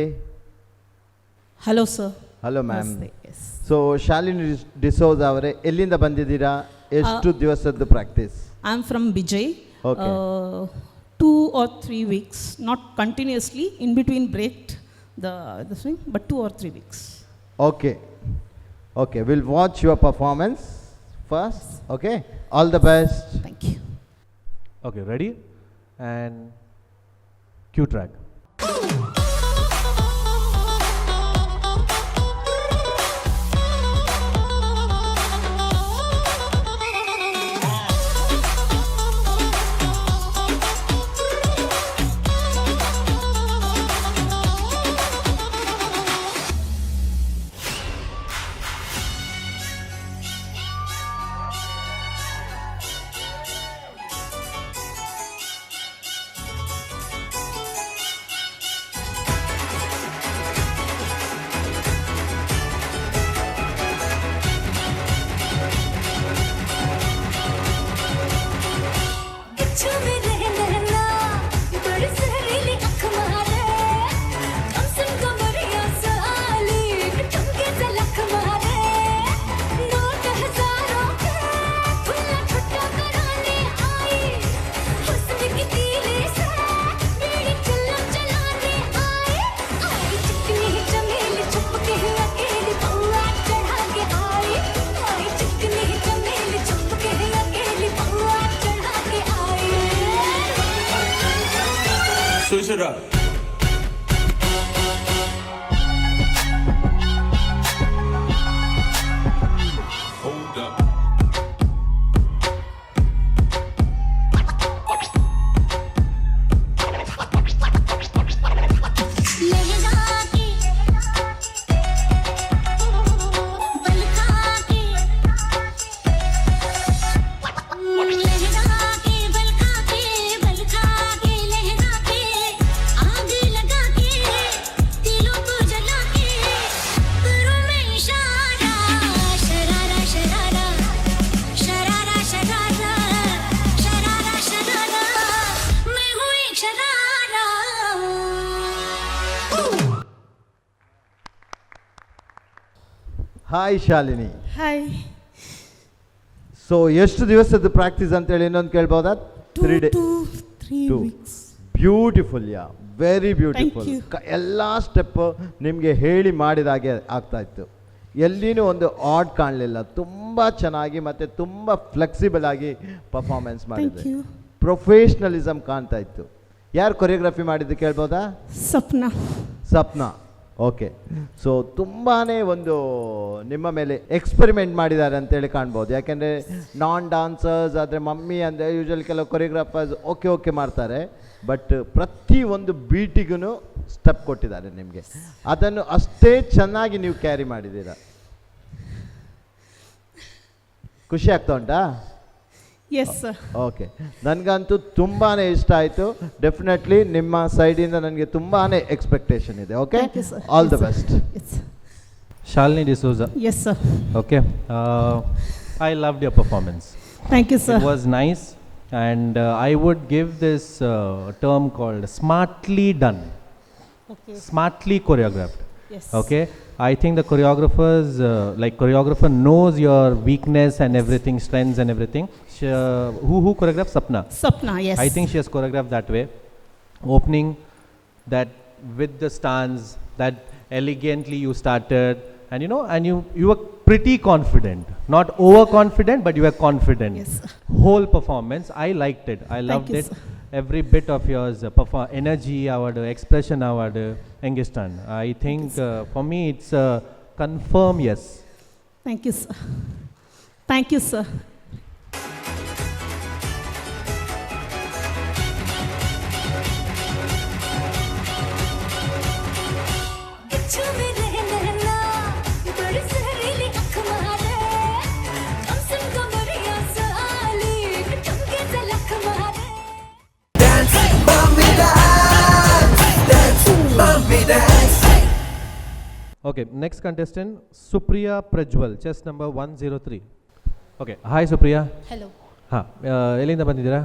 Hello sir. Hello ma'am. ನಮಸ್ತೆ, ಎಸ್. ಸೊ ಶಾಲಿನಿ ಡಿಸೋಜಾ ಅವರೇ, ಎಲ್ಲಿಂದ ಬಂದಿದ್ದೀರಾ? ಎಷ್ಟು ದಿವಸದ್ದು practice? I am from Bejai. Okay. 2 or 3 weeks, not continuously, in between break the thing, but 2 or 3 weeks. Okay, okay, will watch your performance first. Okay, all the best. Thank you. Okay, ready and cue track. बिच्छू मेरे नैना, बड़ी जहरीली अख मारे, कम सुन कमरिया साली, ठुमके से लख मारे, नोट हजारों के खुला छुट्टा कराने आई, हुस्न की तीली से बीड़ी चलो चलाने आई, आई चिकनी चमेली छुप के अकेली पौआ चढ़ा के आई, आई चिकनी चमेली छुप के अकेली पौआ चढ़ा के आई। Switch it up. Hold up. लहरा के बल खा के, लहरा के बल खा के, बल खा के लहरा के, आग लगा के दिलों को जला के, करूं मैं इशारा, शरारा शरारा शरारा शरारा शरारा शरारा, मैं हूँ एक शरारा। ಹಾಯ್ ಶಾಲಿನಿ. ಹಾಯ್. ಸೊ ಎಷ್ಟು ದಿವಸದ್ದು ಪ್ರಾಕ್ಟೀಸ್ ಅಂತೇಳಿ ಇನ್ನೊಂದು ಕೇಳ್ಬೋದಾ? Two 3 day? To three Two. Weeks. Beautiful, yeah, very beautiful. You. ಎಲ್ಲ ಸ್ಟೆಪ್ ನಿಮಗೆ ಹೇಳಿ ಮಾಡಿದ ಹಾಗೆ ಆಗ್ತಾ ಇತ್ತು. ಎಲ್ಲಿನೂ ಒಂದು ಆಡ್ ಕಾಣಲಿಲ್ಲ. ತುಂಬ ಚೆನ್ನಾಗಿ ಮತ್ತು ತುಂಬ ಫ್ಲೆಕ್ಸಿಬಲ್ ಆಗಿ ಪರ್ಫಾರ್ಮೆನ್ಸ್ ಮಾಡಿದೆ. You. Professionalism ಕಾಣ್ತಾ ಇತ್ತು. ಯಾರು ಕೊರಿಯೋಗ್ರಫಿ ಮಾಡಿದ್ದು ಕೇಳ್ಬೋದಾ? ಸಪ್ನಾ. ಸಪ್ನಾ. ಓಕೆ, ಸೊ ತುಂಬಾ ಒಂದು ನಿಮ್ಮ ಮೇಲೆ ಎಕ್ಸ್ಪೆರಿಮೆಂಟ್ ಮಾಡಿದ್ದಾರೆ ಅಂತೇಳಿ ಕಾಣ್ಬೋದು. ಯಾಕೆಂದರೆ ನಾನ್ ಡಾನ್ಸರ್ಸ್ ಆದರೆ ಮಮ್ಮಿ ಅಂದರೆ ಯೂಶ್ವಲಿ ಕೆಲವು ಕೊರಿಯೋಗ್ರಾಫರ್ಸ್ ಓಕೆ ಓಕೆ ಮಾಡ್ತಾರೆ, ಬಟ್ ಪ್ರತಿ ಒಂದು ಬೀಟಿಗೂ ಸ್ಟೆಪ್ ಕೊಟ್ಟಿದ್ದಾರೆ ನಿಮಗೆ. ಅದನ್ನು ಅಷ್ಟೇ ಚೆನ್ನಾಗಿ ನೀವು ಕ್ಯಾರಿ ಮಾಡಿದ್ದೀರಾ. ಖುಷಿ ಆಗ್ತಾ ಉಂಟಾ? Yes sir. Okay, ನನಗಂತೂ ತುಂಬಾ ಇಷ್ಟ ಆಯಿತು. ಡೆಫಿನೆಟ್ಲಿ ನಿಮ್ಮ ಸೈಡಿಂದ ನನಗೆ ತುಂಬಾ ಎಕ್ಸ್ಪೆಕ್ಟೇಷನ್ ಇದೆ. Okay, Thank you, sir. All the Yes, sir. Best. Yes. Shalini D'Souza. Yes sir. Okay, I loved your performance. Thank you sir. It was nice, and I would give this term called smartly done. Okay. Smartly choreographed. Yes. Okay, I think the choreographers, like choreographer knows your weakness and everything, strengths and everything. She, who choreographed? Sapna. Sapna, yes. I think she has choreographed that way. Opening that with the stance, that elegantly you started, and you know, and you were pretty confident, not overconfident, but you were confident. Yes. Whole performance, I liked it. I loved you, it. Sir. Every bit of yours, energy award, expression award, Engistan. I think for me it's a confirm yes. Thank you sir. Thank you sir. बिच्छू मेरे नैना, बड़ी जहरीली अख मारे, कम सिन कमरिया साली, ठुमके से लख मारे। Okay, next contestant, Supriya Prajwal, chest number 103. Okay, hi Supriya. Hello. ಹಾಂ, ಎಲ್ಲಿಂದ ಬಂದಿದ್ದೀರಾ?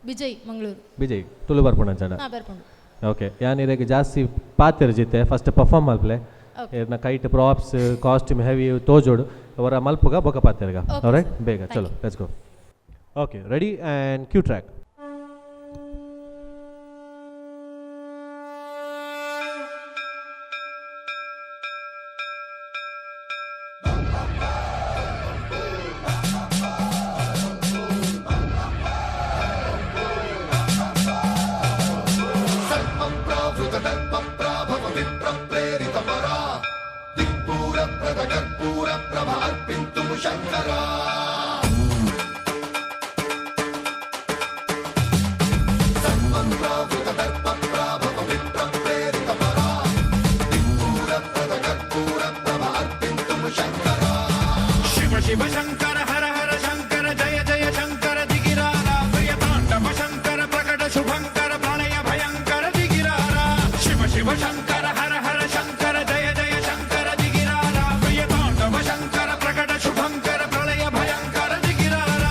ವಿಜಯ್, ಮಂಗಳೂರು. ವಿಜಯ್, ತುಳು ಬರ್ಪುಂಡು ಅಂಚನ? ಹಾಂ, ಬರ್ಪುಂಡು. ಓಕೆ, ಯಾನ್ ಇರೆಗ್ ಜಾಸ್ತಿ ಪಾತೆರ್ ಜಿತ್ತೆ, ಫಸ್ಟ್ ಪರ್ಫಾರ್ಮ್ ಮಲ್ಪಲೆ. Okay. ಇರ್ನ ಕೈಟ್ ಪ್ರಾಪ್ಸ್ ಕಾಸ್ಟ್ಯೂಮ್ ಹೆವಿ ತೋಜೋಡು, ಅವರ ಮಲ್ಪುಗ ಬೊಕ ಪಾತೆರ್ಗ. Okay, right, sir. ಬೇಗ. Thank ಚಲೋ you. Let's go. Okay, ready and cue track. Shiva Shiva Shankara Hara Hara Shankara Jaya Jaya Shankara దిగిరార, ప్రియ తాండవ శంకర ప్రకట శుభంకర ప్రళయ భయంకర దిగిరార. శివ శివ శంకర హర హర శంకర జయ జయ శంకర దిగిరార, ప్రియ తాండవ శంకర ప్రకట శుభంకర ప్రళయ భయంకర దిగిరార.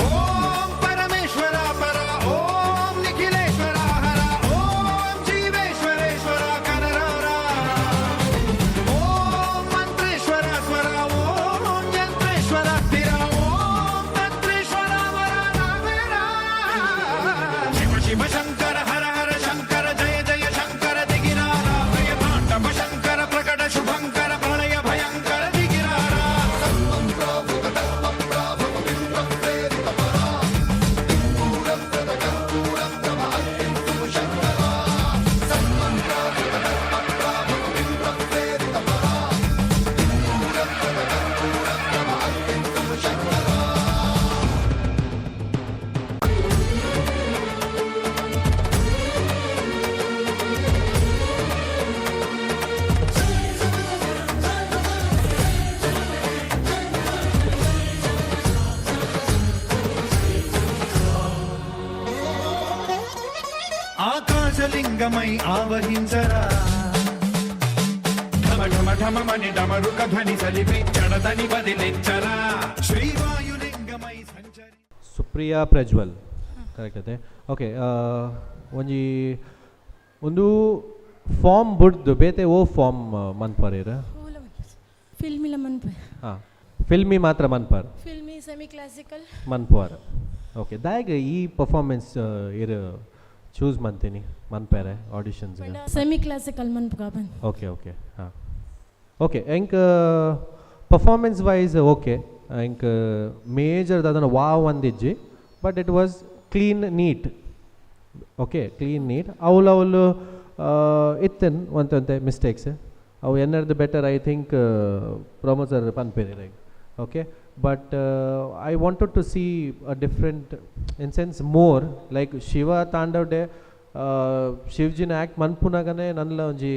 ఓం పరమేశ్వర పర, ఓం నిఖిలేశ్వర హర, ఓం జీవేశ్వరేశ్వర కరరారా. ఓం మంత్రేశ్వర స్వర, ఓం యంత్రేశ్వర స్థిర, ఓం తంత్రేశ్వర వర నావేరా. శివ శివ శంకర హర హర శంకర జయ జయ శంకర దిగిరార, ప్రియ తాండవ శంకర ప్రకట శుభంకర ప్రళయ భయంకర దిగిరార. ఆకాశలింగమై ఆవహించరా, ఢమ ఢమ ఢమమని డమరుక ధ్వని సలిపి జడదని వదిలించరా, శ్రీవాయులింగమై సంచరి. ಸುಪ್ರಿಯಾ ಪ್ರಜ್ವಲ್, ಕರೆಕ್ಟ್ ಅದೇ? ಓಕೆ, ಒಂಜಿ ಒಂದು ಫಾರ್ಮ್ ಬುಡ್ದು ಬೇತೆ ಓ ಫಾರ್ಮ್ ಮನ್ಪರೇರ? ಫಿಲ್ಮಿಲ ಮನ್ಪೆ. ಹಾಂ, ಫಿಲ್ಮಿ ಮಾತ್ರ ಮನ್ಪರ್? Filmy, semi classical. ಮನ್ಪುವಾರ. ಓಕೆ, ದಾಯಗ ಈ ಪರ್ಫಾರ್ಮೆನ್ಸ್ ಇರ್ ಚೂಸ್ ಮಂತೀನಿ ಮನ್ಪೇರೆ ಆಡಿಷನ್ಸ್? ಸೆಮಿ ಕ್ಲಾಸಿಕಲ್ ಮನ್ಪುಗ ಬಂದು. ಓಕೆ ಓಕೆ, ಹಾಂ, ಓಕೆ. ಎಂಕ್ ಪರ್ಫಾರ್ಮೆನ್ಸ್ ವೈಸ್ ಓಕೆ, ಎಂಕ್ ಮೇಜರ್ ದಾದನ ವಾವ್ ಅಂದಿಜ್ಜಿ, but it was clean, neat. Okay, clean, neat. ಅವ್ಲು ಅವ್ಲು ಇತ್ತನ್ ಒಂತೆ ಒಂತೆ ಮಿಸ್ಟೇಕ್ಸ್. ಅವು ಎನ್ನರ್ದು better I think Pramod sir ಪನ್ಪೇರಿ, like, okay, but I wanted to see a different in sense, more like Shiva ತಾಂಡವ್ಡೆ ಶಿವಜಿನ act ಮನ್ಪುನಾಗನೆ ನನ್ಲ ಒಂಜಿ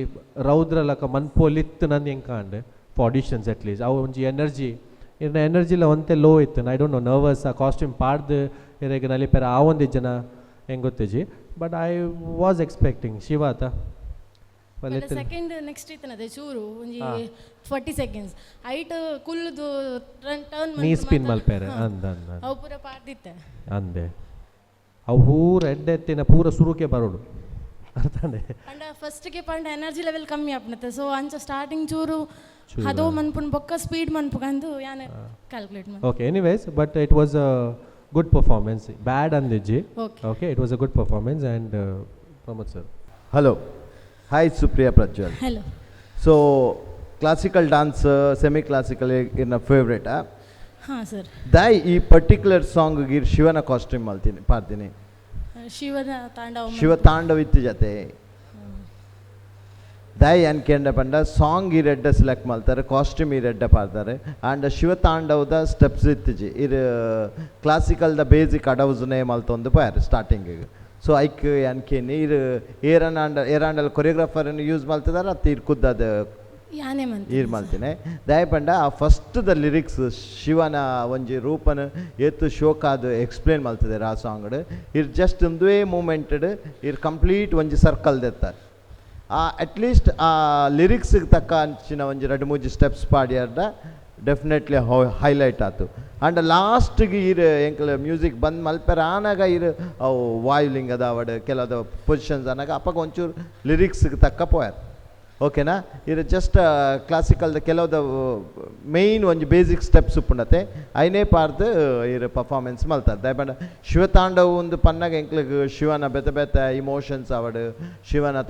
ರೌದ್ರ ಲಕ ಮನ್ಪೊಲಿತ್ತು ನನ್ ಎಂಕಾಂಡ್ for auditions at least. ಅವು ಒಂಜಿ ಎನರ್ಜಿ, ಇರ್ನ ಎನರ್ಜಿಲ ಒಂತೆ ಲೋ ಇತ್ತು. I don't know, nervous, ಆ ಕಾಸ್ಟ್ಯೂಮ್ ಪಾಡ್ದು ಇರೆಗ್ ನಲಿಪೆರ ಆವೊಂದಿಜ್ಜನ ಹೆಂಗೆ ಗೊತ್ತಿಜ್ಜಿ, but I was expecting Shiva ಆತ. ಸೆಕೆಂಡ್ ನೆಕ್ಸ್ಟ್ ಇತ್ತನದೆ ಚೂರು ಒಂಜಿ 40 ಸೆಕೆಂಡ್ಸ್ ಐಟ್ ಕುಲ್ಲುದು ಟರ್ನ್. ನೀ ಸ್ಪಿನ್ ಮಲ್ಪೆರೆ ಅಂದ ಅಂದ. ಅವು ಪೂರ ಪಾಡ್ದಿತ್ತೆ. ಅಂದೆ, ಅವು ಪೂರ ಎಡ್ಡೆ ಎತ್ತಿನ ಪೂರ ಸುರುಕೆ ಬರೋಡು, ಅರ್ಥಾಂಡೆ? ಪಂಡ ಫಸ್ಟ್ಗೆ ಪಂಡ ಎನರ್ಜಿ ಲೆವೆಲ್ ಕಮ್ಮಿ ಆಪುನತೆ. ಸೊ ಅಂಚ ಸ್ಟಾರ್ಟಿಂಗ್ ಚೂರು ಹದೋ ಮನ್ಪುನ್ ಬೊಕ್ಕ ಸ್ಪೀಡ್ ಮನ್ಪುಗಂದು ಯಾನ್ calculate. Okay, anyways, but it was a good performance. Bad ಅಂದಿಜ್ಜಿ. Okay. Okay, it was a good performance. And Pramod sir. Hello, hi Supriya Prajwal. Hello. So classical dance, semi classical ಇರ್ನ ಫೇವ್ರೇಟಾ? ಹಾಂ sir. ದಾಯ್ ಈ particular song ಇರ್ ಶಿವನ costume ಮಲ್ತೀನಿ ಪಾಡ್ತೀನಿ? ಶಿವನ ತಾಂಡವ. ಶಿವ ತಾಂಡವ ಇತ್ತು ಜೊತೆ. ದಾಯ್ ಅನ್ಕೆಂಡ ಪಂಡ song ಈ ರೆಡ್ಡ ಸೆಲೆಕ್ಟ್ ಮಾಡ್ತಾರೆ, ಕಾಸ್ಟ್ಯೂಮ್ ಈ ರೆಡ್ಡ ಪಾಡ್ತಾರೆ. ಆ್ಯಂಡ್ ಶಿವ ತಾಂಡವದ ಸ್ಟೆಪ್ಸ್ ಇತ್ತಿಜಿ. ಇರ್ ಕ್ಲಾಸಿಕಲ್ದ ಬೇಸಿಕ್ ಅಡವ್ಸ್ನೇ ಮಲ್ತೊಂದು ಪೋಯಾರು ಸ್ಟಾರ್ಟಿಂಗಿಗೆ. ಸೊ ಐಕ್ ಅನ್ಕೇನಿ ಇರ್ ಏರನಾಂಡ ಏರಾಂಡಲ್ ಕೊರಿಯೋಗ್ರಾಫರ್ ಯೂಸ್ ಮಲ್ತದಾರ ಅತ್ತ ಇರ್ ಖುದ್ದದ? ಯಾನೇ ಮಂತ್. ಈರ್ ಮಲ್ತಿನಿ. ದಾಯೆ ಪಂಡ ಆ first the lyrics ಶಿವನ ಒಂಜಿ ರೂಪನ ಏತ್ ಶೋಕಾದ್ ಎಕ್ಸ್ಪ್ಲೇನ್ ಮಲ್ತದೆರ್ ಆ ಸಾಂಗ್ಡ್. ಇರ್ ಜಸ್ಟ್ ಒಂದುವೇ ಮೂಮೆಂಟ್ಡ್ ಇರ್ ಕಂಪ್ಲೀಟ್ ಒಂಜಿ ಸರ್ಕಲ್ ದೆತ್ತಾರೆ. ಆ ಅಟ್ಲೀಸ್ಟ್ ಆ ಲಿರಿಕ್ಸ್ಗೆ ತಕ್ಕ ಅಂಚಿನ ಒಂಜಿ ರಡ್ಡ್ ಮೂಜಿ ಸ್ಟೆಪ್ಸ್ ಪಾಡ್ಯಾರ್ಡ ಡೆಫಿನೆಟ್ಲಿ ಹೈಲೈಟ್ ಆತು. ಆ್ಯಂಡ್ ಲಾಸ್ಟ್ಗೆ ಇರ್ ಎಂಕಲ್ ಮ್ಯೂಸಿಕ್ ಬಂದ್ ಮಲ್ಪೆರ ಆನಾಗ ಇರ್ ಅವು ವಾಯುಲಿಂಗದ ಅವಡ್ ಕೆಲದ ಪೊಸಿಷನ್ಸ್ ಆನಾಗ ಅಪ್ಪಗ ಒಂಚೂರು ಲಿರಿಕ್ಸ್ಗೆ ತಕ್ಕ ಪೋಯಾರ್, ಓಕೆನಾ? ಇದು ಜಸ್ಟ್ ಕ್ಲಾಸಿಕಲ್ದ ಕೆಲವದ ಮೇಯ್ನ್ ಒಂಜಿ ಬೇಸಿಕ್ ಸ್ಟೆಪ್ಸ್ ಉಪ್ಪುಂಡತೆ, ಐನೇ ಪಾರ್ದ್ ಇರ್ ಪರ್ಫಾರ್ಮೆನ್ಸ್ ಮಲ್ತಾರೆ. ದಯಪಂಡ ಶಿವತಾಂಡವ ಒಂದು ಪನ್ನಾಗ ಎಂಕ್ಲೆಗ್ ಶಿವನ ಬೇತೆ ಬೇತೆ ಇಮೋಷನ್ಸ್ ಆವಡ್, ಶಿವನ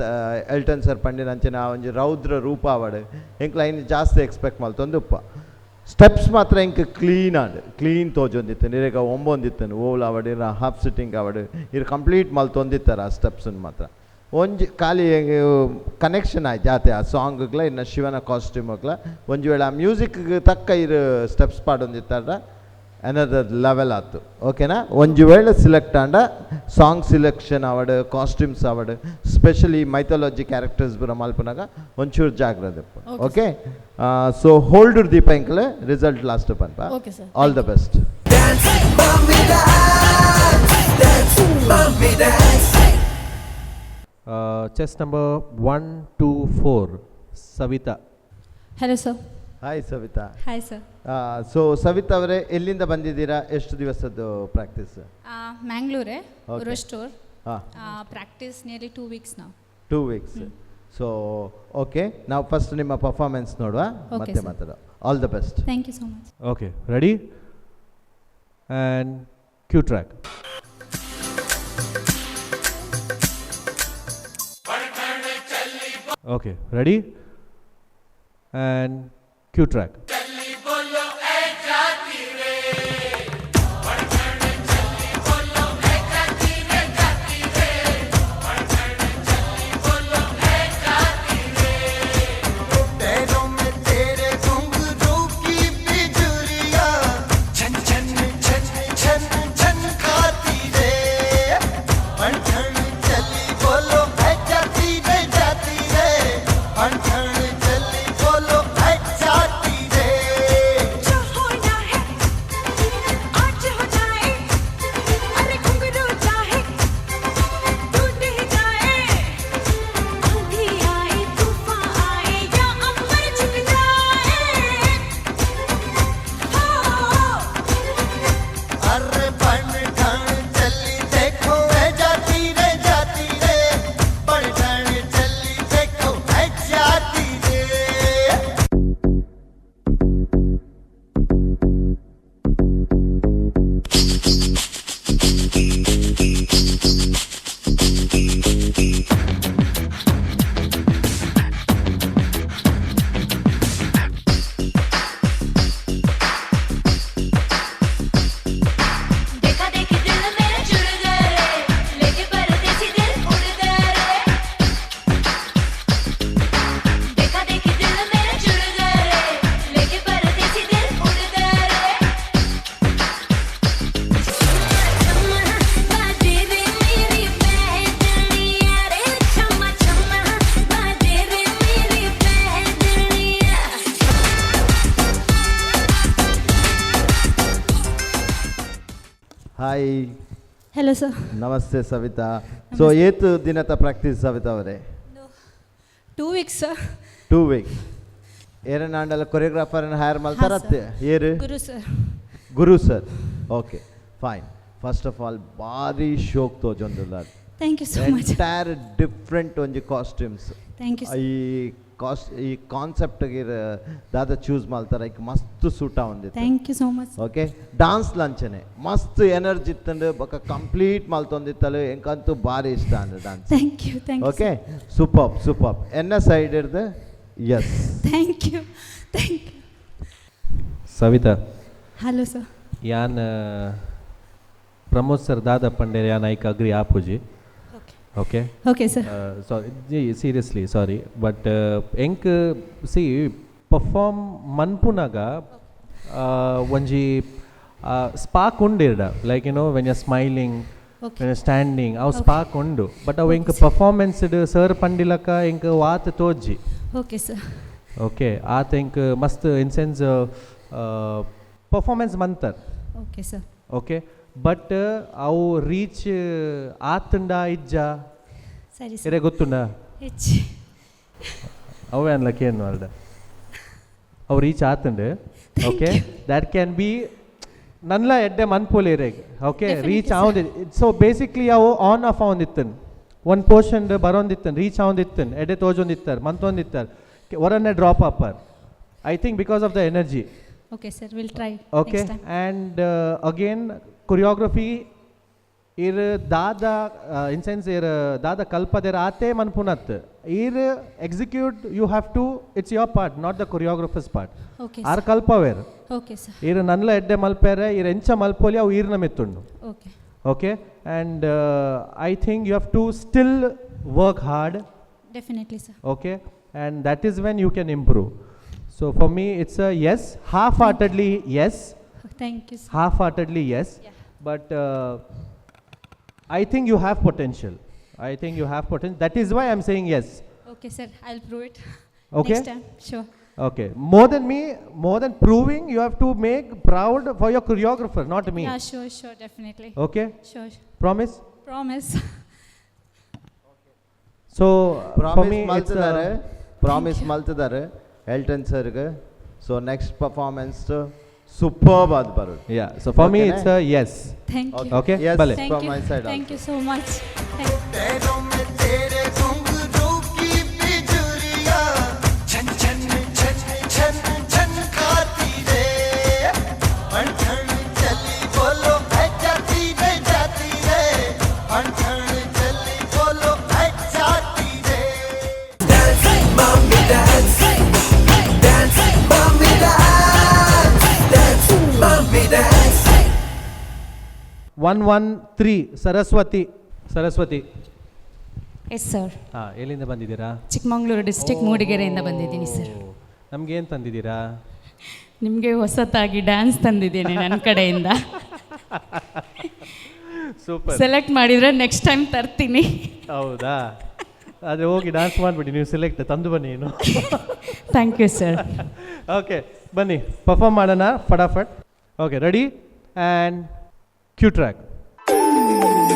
ಎಲ್ಟನ್ ಸರ್ ಪಂಡಿನ ಅಂಚಿನ ಒಂಜಿ ರೌದ್ರ ರೂಪ ಆವಡ್, ಎಂಕ್ಲ ಐನ್ ಜಾಸ್ತಿ ಎಕ್ಸ್ಪೆಕ್ಟ್ ಮಲ್ತೊಂದು ಉಪ್ಪ. ಸ್ಟೆಪ್ಸ್ ಮಾತ್ರ ಎಂಕ್ ಕ್ಲೀನ್ ಆಂಡ್, ಕ್ಲೀನ್ ತೋಜೊಂದಿತ್ತು. ನಿರೇಗ ಒಂಬೊಂದಿತ್ತು ಓಲ್ ಆವಡ್, ಇರ ಹಾಫ್ ಸಿಟ್ಟಿಂಗ್ ಆವಡ್, ಇರ್ ಕಂಪ್ಲೀಟ್ ಮಲ್ತೊಂದಿತ್ತಾರೆ. ಆ ಸ್ಟೆಪ್ಸ್ ಮಾತ್ರ ಒಂಜಿ ಖಾಲಿ ಕನೆಕ್ಷನ್ ಆಯ್ತು ಜಾತೆ ಆ ಸಾಂಗ್ಗ್ಲ ಇನ್ನು ಶಿವನ ಕಾಸ್ಟ್ಯೂಮ್ಗ್ಲ. ಒಂಜಿ ವೇಳೆ ಆ ಮ್ಯೂಸಿಕ್ಗೆ ತಕ್ಕ ಇರು ಸ್ಟೆಪ್ಸ್ ಪಾಡೊಂದಿತ್ತಾರ ಅನದರ್ ಲೆವೆಲ್ ಆತು, ಓಕೆನಾ? ಒಂಜಿ ವೇಳೆ ಸಿಲೆಕ್ಟ್ ಆಂಡ ಸಾಂಗ್ ಸಿಲೆಕ್ಷನ್ ಆವಡ್, ಕಾಸ್ಟ್ಯೂಮ್ಸ್ ಆವಡ್, specially mythology characters ಬರ ಮಲ್ಪನಾಗ ಒಂಚೂರು ಜಾಗ್ರತೆ. Okay, so hold ದೀಪ, ಎಂಕಲ್ ರಿಸಲ್ಟ್ ಲಾಸ್ಟ್ ಪನ್ಪ. Okay sir. All the best. Dance, mommy dance, dance, mommy dance. Chest number 124, Savita. Hello sir. Hi Savita. Hi sir. So Savita ಅವರೇ, ಎಲ್ಲಿಂದ ಬಂದಿದ್ದೀರಾ? ಎಷ್ಟು ದಿವಸದ್ದು practice? ಮ್ಯಾಂಗ್ಳೂರೇ. Okay. ರೋಸ್ಟೋರ್. Practice nearly 2 weeks ನಾವು. 2 weeks. So okay, ನಾವು first ನಿಮ್ಮ performance ನೋಡುವ. Okay, ಮತ್ತೆ sir. ಮಾತಾಡುವ. All the best. Thank you so much. Okay, ready? And cue track. Okay, ready? And cue track. बोलो ऐ जाती रे, बोलो ऐ जाती रे, जाती रे, बोलो ऐ जाती रे। पैरों में तेरे घुंघरू की बिजुरिया छन छन छन छन छन खाती रे। बन चली बोलो ऐ जाती रे, जाती रे, बन चली बोलो ऐ जाती रे। ಹಾಯ್. Hello sir. ನಮಸ್ತೆ ಸವಿತಾ. ಸೊ ಏತ್ ದಿನತ ಪ್ರಾಕ್ಟೀಸ್ ಸವಿತಾ ಅವರೇ? 2 weeks sir. 2 weeks. ಏರನಾಂಡಲ ಕೊರಿಯೋಗ್ರಾಫರ್ ಹೈರ್ ಮಲ್ತಾರ? ಏರು? Guru sir. Guru sir, okay, fine. First of all ಭಾರಿ ಶೋಕ್ ತೋಜೊಂದುಲ್ಲ. Thank you so much. Entire different ಒಂಜಿ ಕಾಸ್ಟ್ಯೂಮ್ಸ್. Thank you. ಈ ಕಾಸ್ಟ್ ಈ ಕಾನ್ಸೆಪ್ಟ್ ದಾದ ಚೂಸ್ ಮಲ್ತಾರ, ಐಕ್ ಮಸ್ತ್ ಸೂಟ್ ಆವೊಂದಿತ್ತು. Thank you so much. Okay, dance ಲಂಚನೆ ಮಸ್ತ್ ಎನರ್ಜಿ ಇತ್ತಂಡು ಬೊಕ ಕಂಪ್ಲೀಟ್ ಮಲ್ತೊಂದಿತ್ತಲು. ಎಂಕಂತೂ ಭಾರಿ ಇಷ್ಟ and dance. Thank you, thank you. Okay, super super. ಎನ್ನ ಸೈಡ್ ಇರ್ದು S. Thank you, thank you. Savita. Hello sir. ಯಾನ್ ಪ್ರಮೋದ್ ಸರ್ ದಾದ ಪಂಡೇರ್, ಯಾನ್ ಐಕ್ ಅಗ್ರಿ ಆಪುಜಿ, okay? Okay sir. Sorry, seriously sorry, but ಎಂಕ್ ಸಿ ಪರ್ಫಾರ್ಮ್ ಮನ್ಪುನಾಗ ಒಂಜಿ ಸ್ಪಾರ್ಕ್ ಉಂಡು ಇರ್ಡ, like when you smiling, when standing, ಅವು ಸ್ಪಾರ್ಕ್ ಉಂಡು. ಬಟ್ ಅವು ಎಂಕ್ ಪರ್ಫಾರ್ಮೆನ್ಸ್ ಸರ್ ಪಂಡಿಲಕ ಎಂಕ್ ವಾತ್ ತೋಜಿ. Okay sir. Okay, ಆತ ಎಂಕ್ ಮಸ್ತ್ ಇನ್ ಸೆನ್ಸ್ ಪರ್ಫಾರ್ಮೆನ್ಸ್ ಮಂತರ್. Okay sir. Okay, but ಅವು ರೀಚ್ ಆತುಂಡ ಇಜ್ಜ? ಸರಿ ಇರೆ ಗೊತ್ತುಂಡ? ಹೆಚ್ಚು. ಅವೇ ಅನ್ಲಕ್ಕೆ ಏನು ಅಲ್ದ, ಅವು ರೀಚ್ ಆತುಂಡು. ಓಕೆ, that can be ನನ್ಲ ಎಡ್ಡೆ ಮನ್ಪೋಲಿ ಇರೆಗ್. ಓಕೆ, ರೀಚ್ ಆವೊಂದು. ಸೊ ಬೇಸಿಕ್ಲಿ ಅವು ಆನ್ ಆಫ್ ಆವೊಂದಿತ್ತನ್. ಒನ್ ಪೋರ್ಷನ್ ಬರೋಂದಿತ್ತನ್, ರೀಚ್ ಆವೊಂದಿತ್ತನ್, ಎಡ್ಡೆ ತೋಜೊಂದಿತ್ತಾರೆ, ಮಂತೊಂದಿತ್ತಾರೆ, ಒರನ್ನೇ drop upper, I think because of the energy. Okay sir, will try. Okay, and again choreography ಇರ್ ದಾದ ಇನ್ ಸೆನ್ಸ್ ಇರ್ ದಾದ ಕಲ್ಪದೆರ್ ಆತೆ ಮನ್ಪುನತ್. ಇರ್ execute you have to, it's your part, not the choreographer's part. R ಕಲ್ಪವೇರ್. Okay sir. ಇರ್ ನನ್ಲ ಎಡ್ಡೆ ಮಲ್ಪೇರೆ, ಇರ್ ಎಂಚ ಮಲ್ಪೊಲಿ, ಅವು ಈರ್ನ ಮೆತ್ತುಂಡು. Okay. Okay, and I think you have to still work hard. Definitely sir. Okay, and that is when you can improve. So for me it's a yes, half heartedly yes. Thank you sir. Half heartedly yes, but I think you have potential. I think you have potential. That is why I'm saying yes. Okay sir, I will prove it Okay? Next time, sure. Okay, more than me, more than proving, you have to make proud for your choreographer, not me. Yeah, sure, definitely. Okay? Sure. Promise? Promise. So for promise me it's ಮಲ್ತಿದ್ದಾರೆ, promise ಮಲ್ತಿದ್ದಾರೆ Elton ಸರ್ಗೆ. So next performance superb ಆದ್ ಬರೋದು. Yeah, so for me it's a yes. Thank you. Okay. Yes. Bale. Thank from you. My side. Thank you so much. Thank पैरों में तेरे घुंघरू की बिजुरिया छन छन छन छन छन खाती रे, अणठण चली बोलो है जाती रे जाती रे, अणठण चली बोलो है जाती रे. Dance, mommy, dance. Dance, mommy, dance. Dance, mommy, dance. 113, Saraswati. Saraswati. Yes sir. ಹಾಂ, ಎಲ್ಲಿಂದ ಬಂದಿದ್ದೀರಾ? ಚಿಕ್ಕಮಗಳೂರು ಡಿಸ್ಟಿಕ್ ಮೂಡಿಗೆರೆಯಿಂದ ಬಂದಿದ್ದೀನಿ ಸರ್. ನಮ್ಗೇನು ತಂದಿದ್ದೀರಾ? ನಿಮಗೆ ಹೊಸತಾಗಿ ಡ್ಯಾನ್ಸ್ ತಂದಿದ್ದೀನಿ ನನ್ನ ಕಡೆಯಿಂದ. ಸೂಪರ್. ಸೆಲೆಕ್ಟ್ ಮಾಡಿದರೆ ನೆಕ್ಸ್ಟ್ ಟೈಮ್ ತರ್ತೀನಿ. ಹೌದಾ? ಆದರೆ ಹೋಗಿ ಡಾನ್ಸ್ ಮಾಡಿಬಿಡಿ ನೀವು. ಸೆಲೆಕ್ಟ್ ತಂದು ಬನ್ನಿ ಏನು. Thank you sir. Okay, ಬನ್ನಿ, ಪರ್ಫಾರ್ಮ್ ಮಾಡೋಣ ಫಟಾಫಟ್. Okay, ready and cue track. Thank you.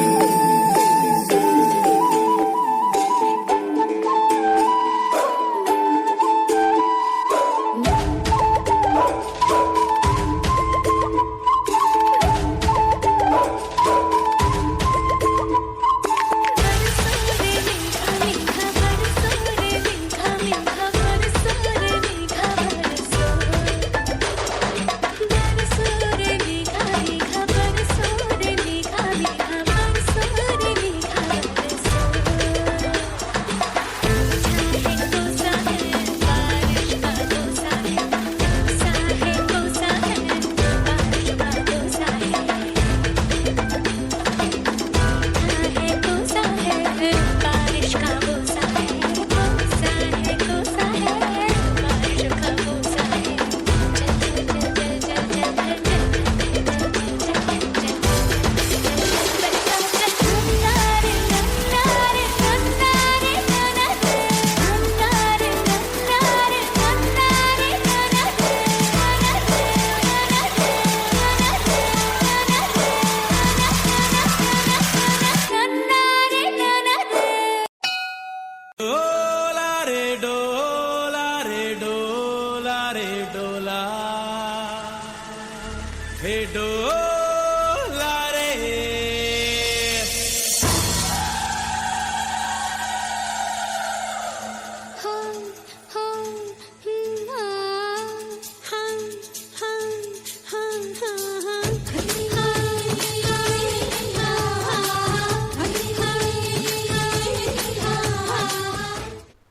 हे डोला रे.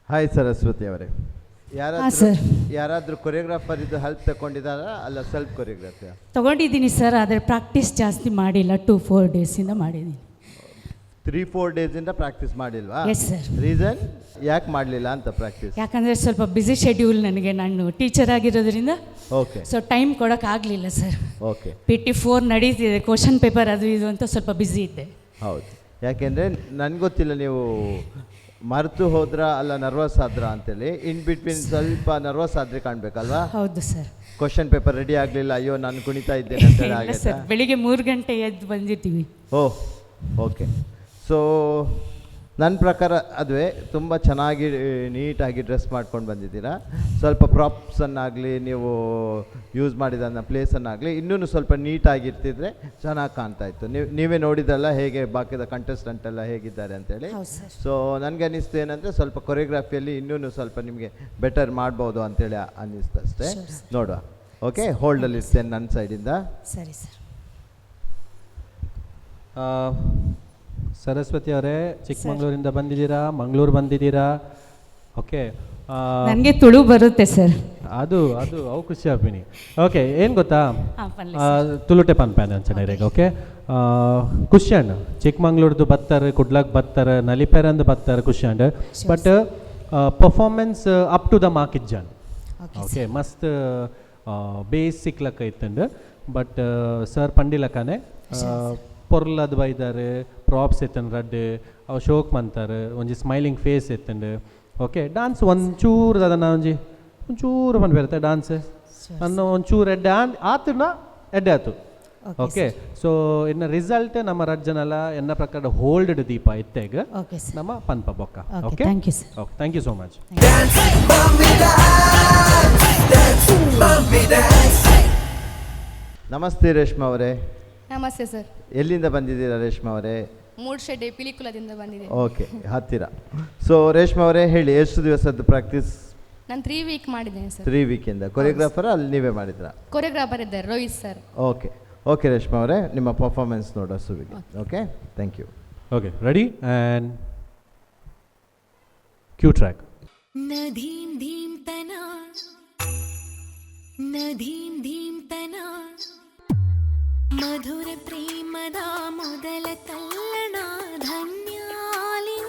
ಹಾಯ್ ಸರಸ್ವತಿ ಅವರೇ. ಹಾ, ಸರ್. ಯಾರಾದರೂ ಕೊರಿಯೋಗ್ರಾಫರ್ ಇದು ಹೆಲ್ಪ್ ತಗೊಂಡಿದ್ದಾರಾ ಅಲ್ಲ ಸೆಲ್ಫ್ ಕೊರಿಯೋಗ್ರಫಿ? ತೊಗೊಂಡಿದ್ದೀನಿ ಸರ್, ಆದರೆ ಪ್ರಾಕ್ಟೀಸ್ ಜಾಸ್ತಿ ಮಾಡಿಲ್ಲ. 2-4 ಡೇಸಿಂದ ಮಾಡಿದ್ದೀನಿ. 3-4 ಡೇಸಿಂದ ಪ್ರಾಕ್ಟೀಸ್ ಮಾಡಿಲ್ವಾ? Yes, sir. Reason ಯಾಕೆ ಮಾಡಲಿಲ್ಲ ಅಂತ ಪ್ರಾಕ್ಟೀಸ್? ಯಾಕಂದರೆ ಸ್ವಲ್ಪ ಬ್ಯುಸಿ ಶೆಡ್ಯೂಲ್ ನನಗೆ, ನಾನು ಟೀಚರ್ ಆಗಿರೋದ್ರಿಂದ. ಸೊ ಟೈಮ್ ಕೊಡೋಕ್ಕಾಗಲಿಲ್ಲ ಸರ್. PT 4 ನಡೀತಿದೆ, ಕ್ವಶನ್ ಪೇಪರ್ ಅದು ಇದು ಅಂತ ಸ್ವಲ್ಪ ಬ್ಯುಸಿ ಇದ್ದೆ. ಹೌದು, ಯಾಕೆಂದರೆ ನನಗೆ ಗೊತ್ತಿಲ್ಲ ನೀವು ಮರೆತು ಹೋದ್ರಾ ಅಲ್ಲ ನರ್ವಸ್ ಆದ್ರಾ ಅಂತೇಳಿ. ಇನ್ ಬಿಟ್ವೀನ್ ಸ್ವಲ್ಪ ನರ್ವಸ್ ಆದ್ರೆ ಕಾಣಬೇಕಲ್ವಾ? ಹೌದು ಸರ್. ಕ್ವಶನ್ ಪೇಪರ್ ರೆಡಿ ಆಗಲಿಲ್ಲ, ಅಯ್ಯೋ ನಾನು ಕುಣಿತಾ ಇದ್ದೇನೆ ಅಂತ ಹೇಳಿ ಇಲ್ಲ ಆಗೈತಾ? ಸರ್, ಬೆಳಿಗ್ಗೆ 3 ಗಂಟೆ ಎದ್ದು ಬಂದಿದ್ದೀವಿ. Oh, okay. ಸೊ ನನ್ನ ಪ್ರಕಾರ ಅದುವೇ ತುಂಬ ಚೆನ್ನಾಗಿ ನೀಟಾಗಿ ಡ್ರೆಸ್ ಮಾಡ್ಕೊಂಡು ಬಂದಿದ್ದೀರಾ. ಸ್ವಲ್ಪ ಪ್ರಾಪ್ಸನ್ನಾಗಲಿ ನೀವು ಯೂಸ್ ಮಾಡಿದ ಪ್ಲೇಸನ್ನಾಗಲಿ ಇನ್ನೂ ಸ್ವಲ್ಪ ನೀಟಾಗಿರ್ತಿದ್ರೆ ಚೆನ್ನಾಗಿ ಕಾಣ್ತಾ ಇತ್ತು. ನೀವೇ ನೋಡಿದ್ರಲ್ಲ ಹೇಗೆ ಬಾಕಿದ ಕಂಟೆಸ್ಟೆಂಟ್ ಎಲ್ಲ ಹೇಗಿದ್ದಾರೆ ಅಂತೇಳಿ. ಹೌದು ಸರ್. ಸೊ ನನಗೆ ಅನ್ನಿಸ್ತು ಏನಂದರೆ ಸ್ವಲ್ಪ ಕೊರಿಯೋಗ್ರಫಿಯಲ್ಲಿ ಇನ್ನೂ ಸ್ವಲ್ಪ ನಿಮಗೆ ಬೆಟರ್ ಮಾಡ್ಬೋದು ಅಂತೇಳಿ ಅನ್ನಿಸ್ತು ಅಷ್ಟೇ. Sure, sir. ನೋಡುವ. ಓಕೆ, ಹೋಲ್ಡಲ್ಲಿ ಇರ್ತೇನೆ ನನ್ನ ಸೈಡಿಂದ. ಸರಿ ಸರ್. ಸರಸ್ವತಿ ಅವರೇ, ಚಿಕ್ಕಮಂಗ್ಳೂರಿಂದ ಬಂದಿದ್ದೀರಾ, ಮಂಗಳೂರು ಬಂದಿದ್ದೀರಾ? ಓಕೆ. ನನಗೆ ತುಳು ಬರುತ್ತೆ ಸರ್. ಅದು ಅದು ಅವು ಖುಷಿ ಆಪಿನಿ. ಓಕೆ, ಏನು ಗೊತ್ತಾ, ಹಾ, ಪನ್ಲೆ ತುಳುಟೆ ಪನ್ಪ್ಯಾನ್ ಅಂಚನೆ. ಓಕೆ, ಖುಷಿ ಅಣ್ಣ ಚಿಕ್ಕಮಂಗ್ಳೂರ್ದು ಬತ್ತಾರೆ, ಕುಡ್ಲಾಕ್ ಬತ್ತಾರೆ, ನಲಿಪೆರಂದು ಬತ್ತಾರೆ, ಖುಷಿ and. But performance up to the mark ಇಜ್ಜಾನ್. Okay, ಮಸ್ತ್ ಬೇಸಿಕ್ ಲಕ್ಕ ಇತ್ತಂಡು. ಬಟ್ ಸರ್ ಪಂಡಿಲಕ್ಕನೆ ಪೊರ್ಲದ್ ಬೈದಾರೆ, ಪ್ರಾಪ್ಸ್ ಎತ್ತಂಡು ರಡ್ಡು ಅವು ಶೋಕ್ ಮಂತಾರೆ, ಒಂಜಿ ಸ್ಮೈಲಿಂಗ್ ಫೇಸ್ ಎತ್ತಂಡು. ಓಕೆ, ಡಾನ್ಸ್ ಒಂಚೂರು ಅದನ್ನ ಒಂಜಿ ಒಂಚೂರು ಪನ್ಪೆರುತ್ತೆ ಡಾನ್ಸ್ ಅನ್ನ ಒಂಚೂರು ಎಡ್ಡೆ ಆತುನ ಎಡ್ಡೆ ಆತು. ಓಕೆ, ಸೊ ಇನ್ನು ರಿಸಲ್ಟ್ ನಮ್ಮ ರಜ್ಜನಲ ಎನ್ನ ಪ್ರಕಾರ ಹೋಲ್ಡ್ ದೀಪ ಇತ್ತೆಗ್ ಓಕೆ ಸರ್. ನಮ್ಮ ಪನ್ಪ ಬೊಕ್ಕ. Okay, okay, thank you sir. Okay, thank you so much. Namaste Reshma ಅವರೇ. ನಮಸ್ತೆ ಸರ್. ಎಲ್ಲಿಂದ ಬಂದಿದ್ದೀರಾ ರೇಷ್ಮಾ ಅವರೇ? ಮೂಡ್ಶೆಡ್ಡೆ ಪಿಲಿಕುಲದಿಂದ ಬಂದಿದೆ. ಓಕೆ, ಹತ್ತಿರ. ಸೊ ರೇಷ್ಮಾ ಅವರೇ ಹೇಳಿ, ಎಷ್ಟು ದಿವಸದ್ದು ಪ್ರಾಕ್ಟೀಸ್? ನಾನು 3 ವೀಕ್ ಮಾಡಿದ್ದೇನೆ ಸರ್. 3 ವೀಕಿಂದ. ಕೊರಿಯೋಗ್ರಾಫರ್ ಅಲ್ಲಿ ನೀವೇ ಮಾಡಿದ್ರಾ? ಕೊರಿಯೋಗ್ರಾಫರ್ ಇದ್ದಾರೆ Rohit sir. Okay, okay Reshma ಅವರೇ, ನಿಮ್ಮ ಪರ್ಫಾರ್ಮೆನ್ಸ್ ನೋಡೋ ಸುವಿಗೆ. Okay, thank you. Okay, ready and cue track. ನಧೀಂ ಧೀಂ ತನಾ ನಧೀಂ ಧೀಂ ತನಾ ಮಧುರ ಪ್ರೇಮದ ಮೊದಲ ತಲ್ಲಣ ಧನ್ಯಾಲಿಂಗನ.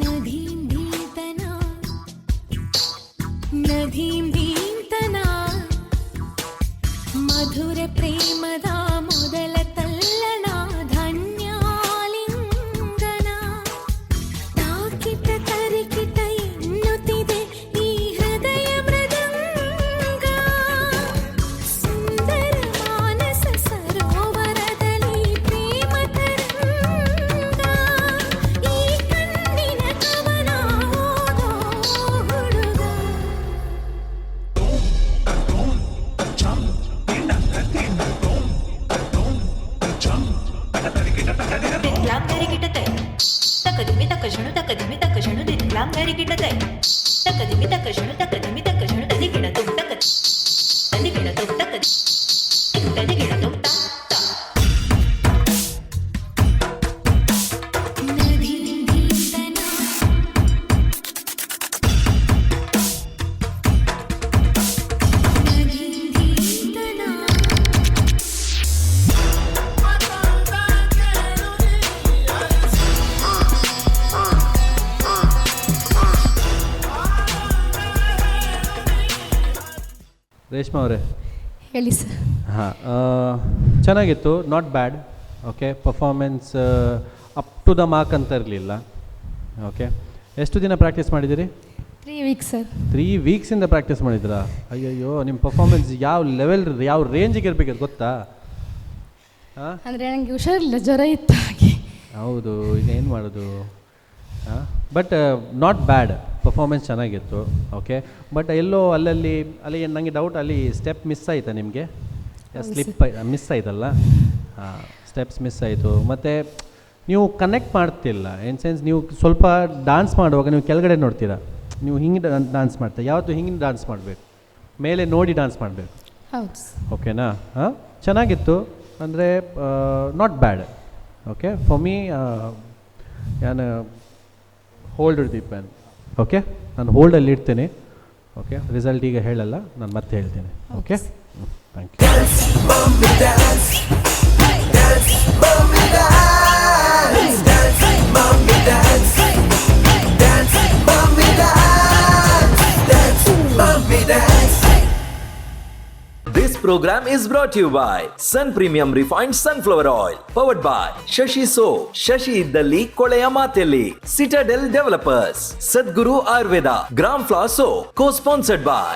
ನಧೀಂ ಧೀಂ ತನಾ ನಧೀಂ ಧೀಂ ತನಾ ಮಧುರ ಪ್ರೇಮದ ಮೊದಲ ತಲ್ಲಣ ಧನ್ಯಾಲಿಂಗನ. ತಾಕಿತ ತರಿಕಿತ ಎನ್ನುತ್ತಿದೆ ಈ ಹೃದಯ ಮೃದಂಗ. ಸುಂದರ ಮಾನಸ ಸರೋವರದಲ್ಲಿ ಪ್ರೇಮ ತರಂಗ. ಈ ಕಣ್ಣಿನ ಕವನ ಓದೋ ಹುಡುಗ. ರೇಷ್ಮಾ ಅವರೇ. ಹೇಳಿ ಸರ್. ಹಾಂ, ಚೆನ್ನಾಗಿತ್ತು, not bad. Okay, performance up to the mark ಅಂತ ಇರಲಿಲ್ಲ. ಓಕೆ, ಎಷ್ಟು ದಿನ ಪ್ರಾಕ್ಟೀಸ್ ಮಾಡಿದ್ದೀರಿ? 3 ವೀಕ್ಸ್ ಸರ್. 3 ವೀಕ್ಸಿಂದ ಪ್ರಾಕ್ಟೀಸ್ ಮಾಡಿದ್ರಾ? ಅಯ್ಯಯ್ಯೋ, ನಿಮ್ಮ ಪರ್ಫಾರ್ಮೆನ್ಸ್ ಯಾವ ಲೆವೆಲ್, ಯಾವ ರೇಂಜಿಗೆ ಇರಬೇಕು ಗೊತ್ತಾ? ಹಾಂ, ಅಂದರೆ ನನಗೆ ಹುಷಾರಿಲ್ಲ, ಜ್ವರ ಇತ್ತು ಹಾಗೆ. ಹೌದು, ಈಗ ಏನು ಮಾಡೋದು? ಹಾಂ, ಬಟ್ not bad performance ಚೆನ್ನಾಗಿತ್ತು. ಓಕೆ, ಬಟ್ ಎಲ್ಲೋ ಅಲ್ಲಲ್ಲಿ ಅಲ್ಲಿ ನನಗೆ ಡೌಟ್, ಅಲ್ಲಿ ಸ್ಟೆಪ್ ಮಿಸ್ ಆಯಿತಾ ನಿಮಗೆ? ಸ್ಲಿಪ್ ಮಿಸ್ ಆಯ್ತಲ್ಲ? ಹಾಂ, ಸ್ಟೆಪ್ಸ್ ಮಿಸ್ ಆಯಿತು. ಮತ್ತು ನೀವು ಕನೆಕ್ಟ್ ಮಾಡ್ತಿಲ್ಲ. ಇನ್ ಸೆನ್ಸ್, ನೀವು ಸ್ವಲ್ಪ ಡಾನ್ಸ್ ಮಾಡುವಾಗ ನೀವು ಕೆಳಗಡೆ ನೋಡ್ತೀರಾ. ನೀವು ಹಿಂಗೆ ಡಾನ್ಸ್ ಮಾಡ್ತೀರಾ. ಯಾವತ್ತು ಹಿಂಗೆ ಡಾನ್ಸ್ ಮಾಡಬೇಕು, ಮೇಲೆ ನೋಡಿ ಡಾನ್ಸ್ ಮಾಡಬೇಕು. ಹೌದು. ಓಕೆನಾ? ಹಾಂ, ಚೆನ್ನಾಗಿತ್ತು. ಅಂದರೆ not bad. Okay, for me ನಾನು ಹೋಲ್ಡ್ ಇಡ್ತೀವಿ. ಓಕೆ, ನಾನು ಹೋಲ್ಡಲ್ಲಿ ಇಡ್ತೇನೆ. ಓಕೆ, ರಿಸಲ್ಟ್ ಈಗ ಹೇಳಲ್ಲ ನಾನು, ಮತ್ತೆ ಹೇಳ್ತೇನೆ. Okay, thank you. Mommy dance. Dance, mommy dance. Dance, mommy dance. Dance, mommy dance. Dance, mommy dance. This program is brought to you by Sun Premium Refined Sunflower Oil, powered by Shashi Soap. Shashi ಇದ್ದಲ್ಲಿ ಕೊಳೆಯ ಮಾತೆಲ್ಲಿ. Citadel Developers, Sadguru Ayurveda, Gram Flour Soap, co-sponsored by.